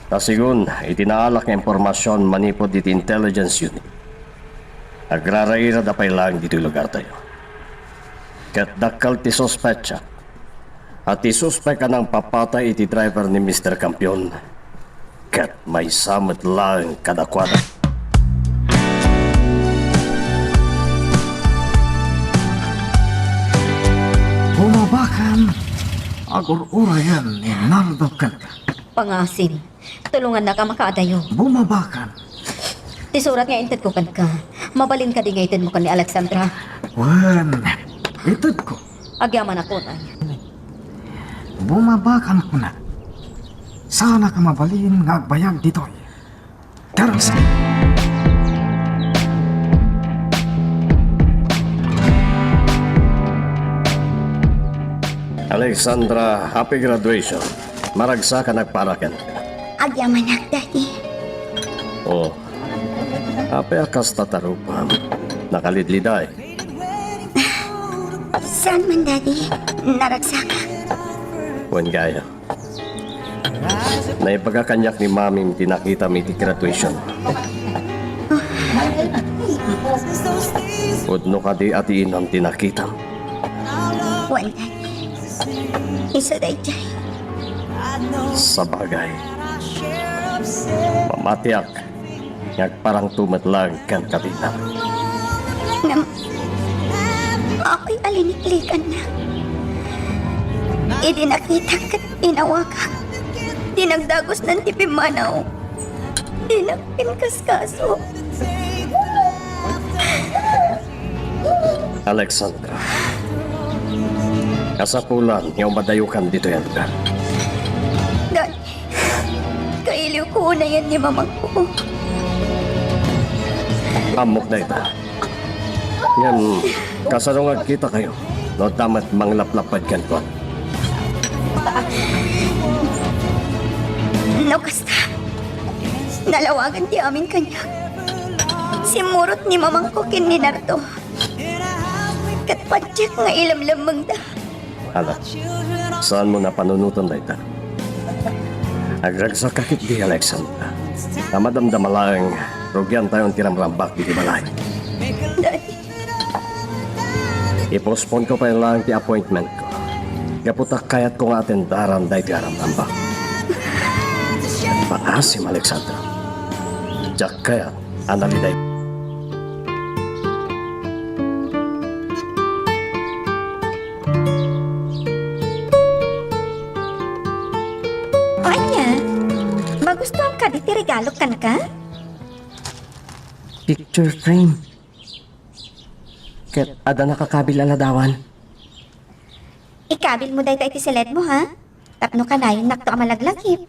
Ta segun iti naalak nga impormasion manipud iti intelligence unit, agrarairada pay laeng ditoy lugartayo. Ket dakkel ti suspetsa a ti suspek a nangpapatay iti driver ni Mister Campion ket maysa met laeng kadakuada. Bumabakan, agur-urayan ni Nardo kenka. Pangaasim. Tulongannak a makaadayo. Bumabakan. Ti surat nga intedko kenka, mabalin kadi nga itedmo ken ni Alexandra? Wen, itedko. Agyamanak unay. Bumabakan kuna. Saannak a mabalin nga agbayag ditoy. Darasa. Alexandra, happy graduation. Maragsak a nagparaken. Agyamanak, Daddy. Oh. Apay a kasta tarupam? Nakalidliday. Saan man, Daddy? Naragsak. Wen gayam. Naibaga kaniak ni Mamim ti nakitam iti graduation. Pudno kadi a dinak ti nakitam? Wen, Daddy. Isu daydiay. Sabagay, mamatiak nga agparangto met laeng kenka, Dina. Ngem, akoy a liniklikanna. Idi nakitak ket inawagak, dinagdagusnan ti pimmanaw. Dinak inkaskaso. Alexandra, kasapulan nga umadayokan ditoy a lugar. Daddy, kailiwko unayen ni mamangko. Ammok dayta. Ngem, kasano nga agkitakayo no adda met manglaplapped kenkuana? No kasta, nalawagan ti amin kaniak. Simmurot ni mamangko ken ni Nardo. Ket patiek nga ilemlemmengda. Hala, saanmo a panunoten dayta. Agragsakka ketdi, Alexandra. Ta madamdama laeng, rugiantayon ti ramrambak iti balay. Daddy. Ipostponko pay laeng ti appointmentko. Gapu ta kayatko nga atendaran daytoy a ramrambak. Pangasim, Alexandra. Diak kayat a naliday. O ania, magustuam kadi ti regalok kenka? Picture frame. Ket adda nakakabil a ladawan. Ikabilmo dayta iti siledmo, ha? Tapno kanayonnakto a malaglagip.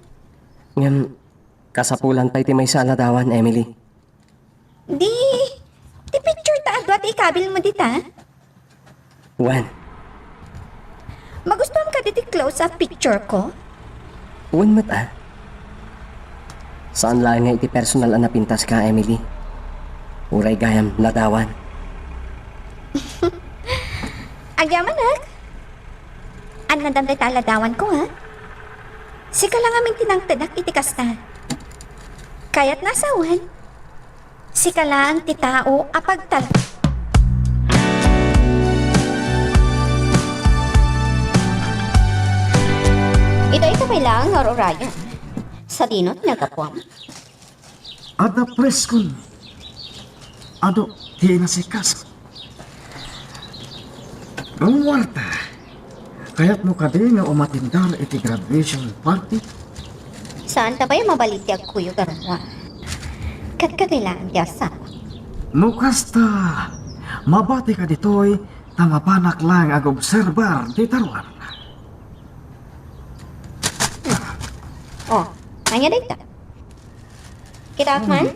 Ngem, kasapulan pay ti maysa a ladawan, Emily. Di, ti picture ta adua ti ikabilmo dita? Wen. Magustuam kadi ti close-up picture ko? Wen met, a. Saan laeng nga iti personal a napintaska, Emily. Uray gayam ladawan. Agyamanak. Annadam dayta a ladawanko, ha? Sika la ngamin ti nangtedak iti kasta. Kayatna a sawen, sika laeng ti tao a pagtal- Ita, ita pay laeng nga ur-urayan. Sadino ti nagapuam? Adda preskon adu ti inasikaso. Rum Huerta, kayatmo kadi nga umatindar iti graduation party? Saanta pay a mabalin ti agkuyog a rummuar. Ket kagaylaang ti asawa. No kasta, mabatika ditoy ta mapanak laeng agobserbar ti taruar. Oh, ania dayta? Kitaak man,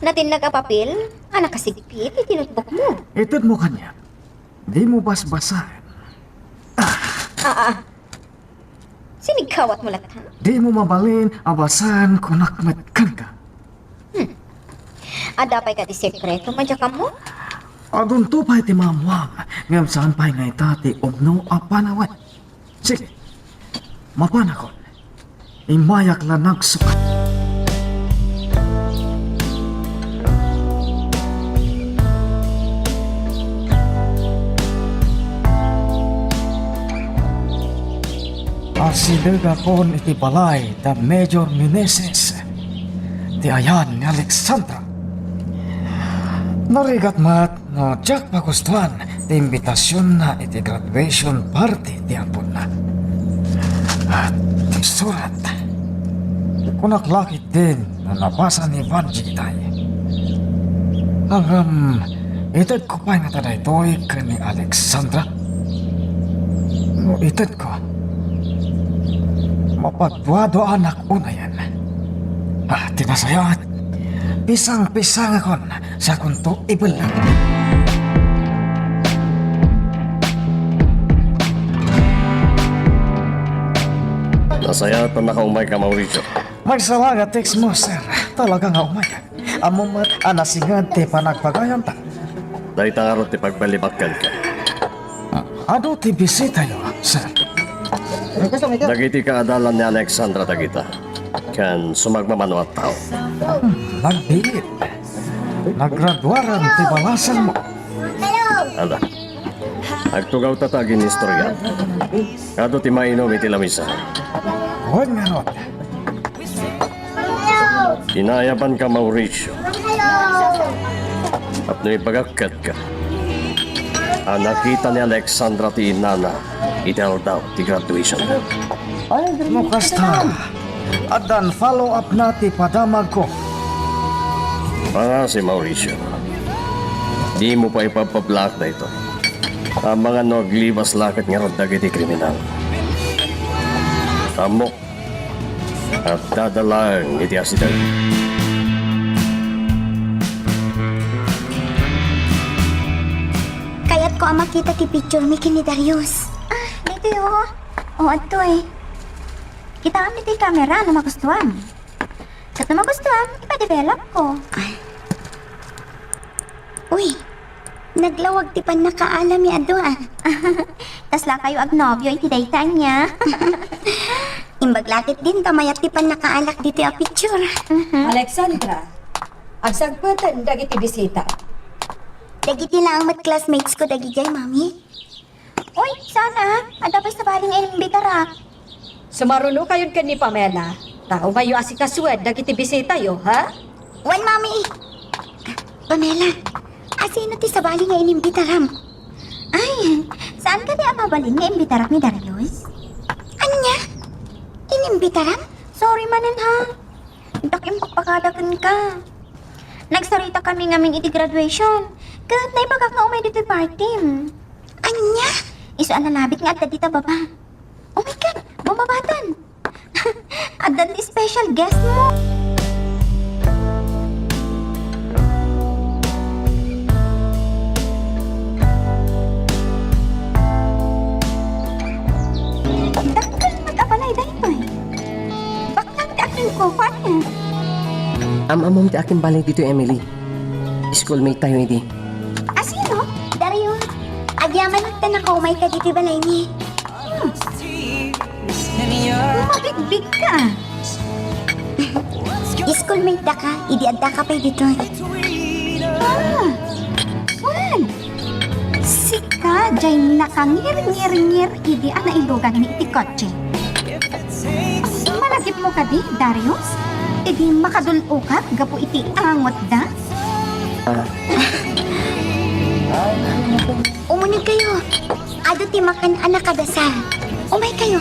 natinnag a papel a nakasigpit iti notebookmo. Itedmo kaniak. Dimo basbasaen. Ah, ah. Sinigkawatmo latta? Dimo mabalin a basaen, kunak met kenka. Hmm. Adda pay kadi sekretom a diak ammo? Adunto pay ti maammoam, ngem saan pay nga ita ti umno a panawen. Sige, mapanakon. Immayak la nagsukat. Asidegakon iti balay da Major Meneses, ti ayan ni Alexandra. Narigat met no diak pagustuan ti imbitasionna iti graduation party ti aponna. Ti surat. Kunak la ketdin no nabasa ni Vangie itay. Ngem, itedko pay ngata daytoy ken ni Alexandra? No itedko, mapaduaduaanak unayen. Ah, ti nasayaat, pisangpisangakon sakonto ibelleng. Nasayaat a nakaumayka, Mauricio. Maysa la nga text-mo, sir. Talaga nga umayak. Ammom met a nasinged ti panagpagayamta. Dayta ngarud ti pagbalibakkenka. Adu ti bisitayo, sir? Dagiti kaadalan ni Alexandra dagita, ken sumagmamano a tao. Hmm, nagbiit. Nagraduaran ti balasangmo. Ala. Agtugawta ta aginnistorya. Adu ti mainum iti lamisa. Wen ngarud. Inaayabanka, Mauricio. Tapno ibagak kenka a nakita ni Alexandra ti inana iti aldaw ti graduation. No kasta, addan follow-up na ti padamagko. Pangasi, Mauricio. Dimo pay ipabpablaak daytoy. Amangan no aglibas la ket ngarud dagiti kriminal. Ammok, adda laeng iti asideg. Kayatko a makita ti picture mi ken ni Darius. Ah, ditoy, o. O, adtoy. Kitaem ditoy camera no magustuam. Ket no magustuam, ipa-develop ko. Ay. Uy, naglawag ti pannakaala mi a dua. Kasla kayo agnobio iti dayta ania. Imbag la ket din ta mayat ti pannakaalak ditoy a picture. Mhm. Alexandra, agsagpeten dagiti bisita. Dagiti laeng met classmates ko dagidiay, Mami. Uy, saan a? Adda pay sabali nga inimbitarak. Sumaruno kayon ken ni Pamela. Ta umayyo asikasuen dagiti bisitayo, ha? Wen, Mami. Pamela, asino ti sabali nga inimbitaram? Ay, saan kadi a mabalin nga imbitarak ni Darius? Ania? Inimbitaram? Sorry manen, ha? Dak impakpakada kenka. Nagsarita kami ngamin iti graduation. Ket naibagak nga umay ditoy party. Ania? Isu a nalabit nga adda dita baba. Oh my God! Bumabatan! Adda ti special guest mo! Dakkel met a balay daytoy. Baknang ti akin ko, kuan niya. Am-ammom ti akin balay ditoy, Emily. Schoolmate tayo idi. Asino? Dario, agyaman ta nakaumayka ditoy balaymi. Hmm. Mabigbigka. Schoolmate daka, idi addaka pay ditoy. Ah, wen. Sika, jay nakangirngirngir idi a nailuganmi iti kotse. Malagipmo kadi, Darius? Idi makadul-okak gapu iti angotda? Ah. Umuneg kayo. Adu ti makan a nakadasal. Umay kayo.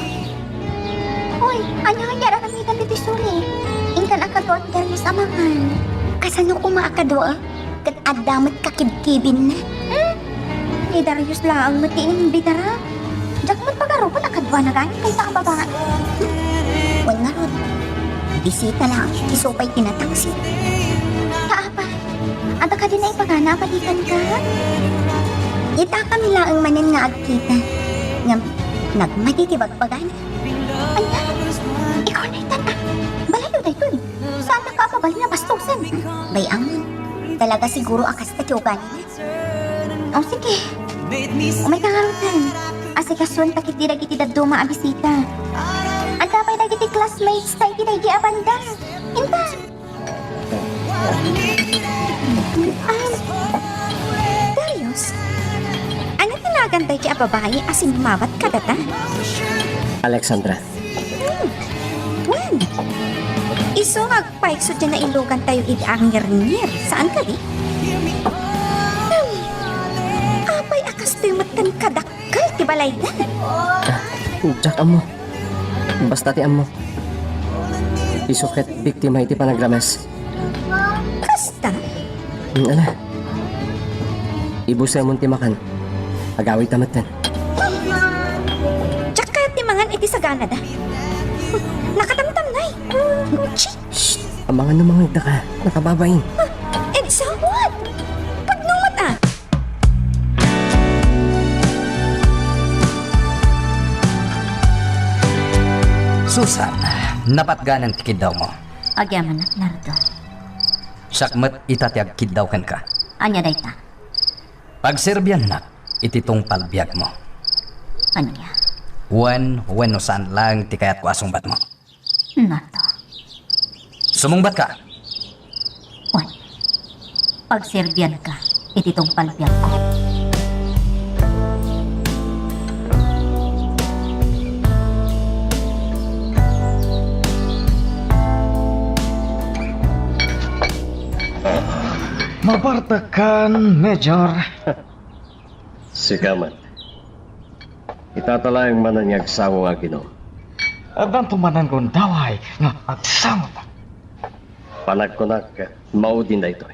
Hoy, ania nga aramidem ditoy suli? Inkan a kadua ni Darius a mangan. Kasano koma a kadua? Ket adda met kakibkibinna. Hmm? Ni Darius laeng met ti inimbitara. Diak met pagarupen a kaduana gayam dayta a babai. Wen ngarud, bisita laeng, isu pay ti natangsit. Ta apay, adda kadi naipagana a balikanka? Itakami laeng manen nga agkita. Ngem, nagmadi ti bagbagana. Ania? Ikaw na itan, ah. Balayo daytoy. Saannaka a mabalin a bastosen. Bay-amon. Talaga siguro a kasta ti ugalina. O, sige. Umayka ngaruden. Asikasuenta ketdi dagiti dadduma a bisita. Adda pay dagiti classmates ta iti daydi a banda. Intan. Um, Darius, ania ti nagan daydi a babai a simmabat kadata? Alexandra. Hmm. Wen, isu nga agpayso diay nailugantayo idi angirngir, saan kadi? Hmm. Apay a kastoy met ken kadakkel ti balayda? Ah, diak ammo. Basta ti ammo, isu ket biktima iti panagrames. Kasta? Hmm, ala. Ibusemon ti makan. Agawidta metten. Diak kayat ti mangan iti saganada. Nakatamtamnay. Shh! Amangan no mangngegdaka. Nakababain. Huh? And so what? Pudno met, ah. Susan, napatganan ti kiddawmo. Agyamanak, Nardo. Siak met ita ti agkiddaw kenka. Ania dayta? Pagserbiannak iti tungpal biagmo. Ania? Wen, wenno saan laeng ti kayatko a sungbatmo. Nardo. Sumungbatka! Wen, pagserbianka. iti tungpal biagko. Mabartekkan, Major. Sika met. Itata laeng manen nga agsango nga aginom. Addanto manen gundaway nga agsangotak. Panagkunak, maudin daytoy.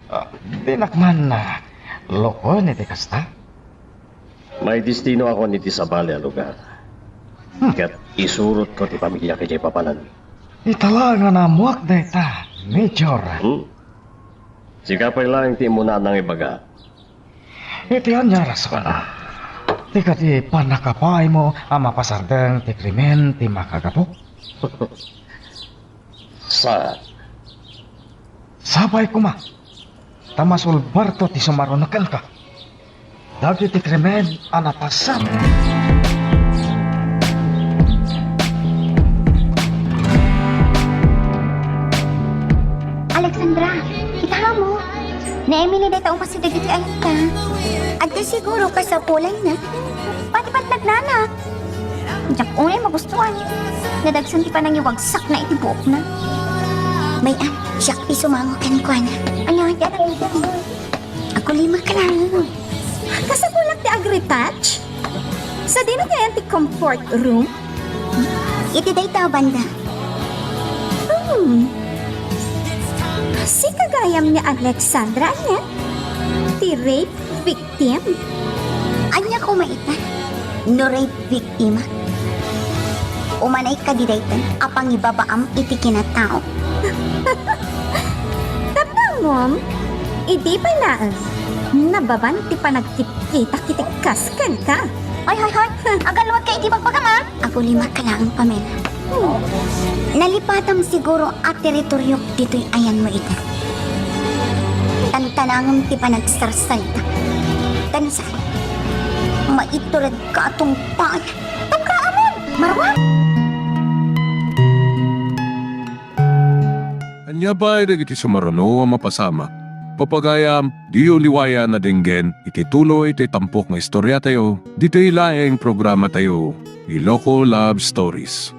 Ah, dinak man, ah, lukoen iti kasta. Maidestinoakon iti sabali a lugar. Hmm. Ket isurotko ti pamiliak idiay papananmi. Ita laeng a naammoak dayta, Major. Hmm? Sika pay laeng ti immuna a nangibaga. Iti ania a rason? Ti kadi pannakapaaymo a mapasardeng ti krimen ti makagapu? Saan? Sapay koma, ta masulbarto ti sumaruno kenka dagiti krimen a napasamak. Alexandra, kita mo? Ni Emily dayta umasideg iti ayanta. Adda siguro kasapulanna. Pati patnagnana. Diak unay magustuhan. Nadagsen ti panangiwagsakna iti buokna. May-an, siak ti sumango kenkuana. Ania, dada? Agulima ka lang. Kasapulak ti agretouch? Sadino ngayen ti comfort room? Iti dayta a banda. Hmm. Sika gayam ni Alexandra, ania? Ti rape victim? Ania koma ita? No rape victim? Umanay kadi dayta a pangibabaam iti kinatao? Tapno ammom, idi pay laeng, nababan ti panagkitkitak iti kas kenka. Hoy, hoy, hoy! Agalluadka iti bagbagam, a! Agulima ka laeng, Pamela. Hmm. Nalipatam siguro a teritoriok ditoy ayanmo ita. Tantanangem ti panagsarsarita. Tan saan, maituredka a tungpal. Tumkaamon! Marwa! Ania pay dagiti sumaruno a mapasamak? Pagayam, diyo liwayan a denggen iti tuloy ti tampok nga istoriatayo, ditoy laeng programatayo, Iloko Love Stories.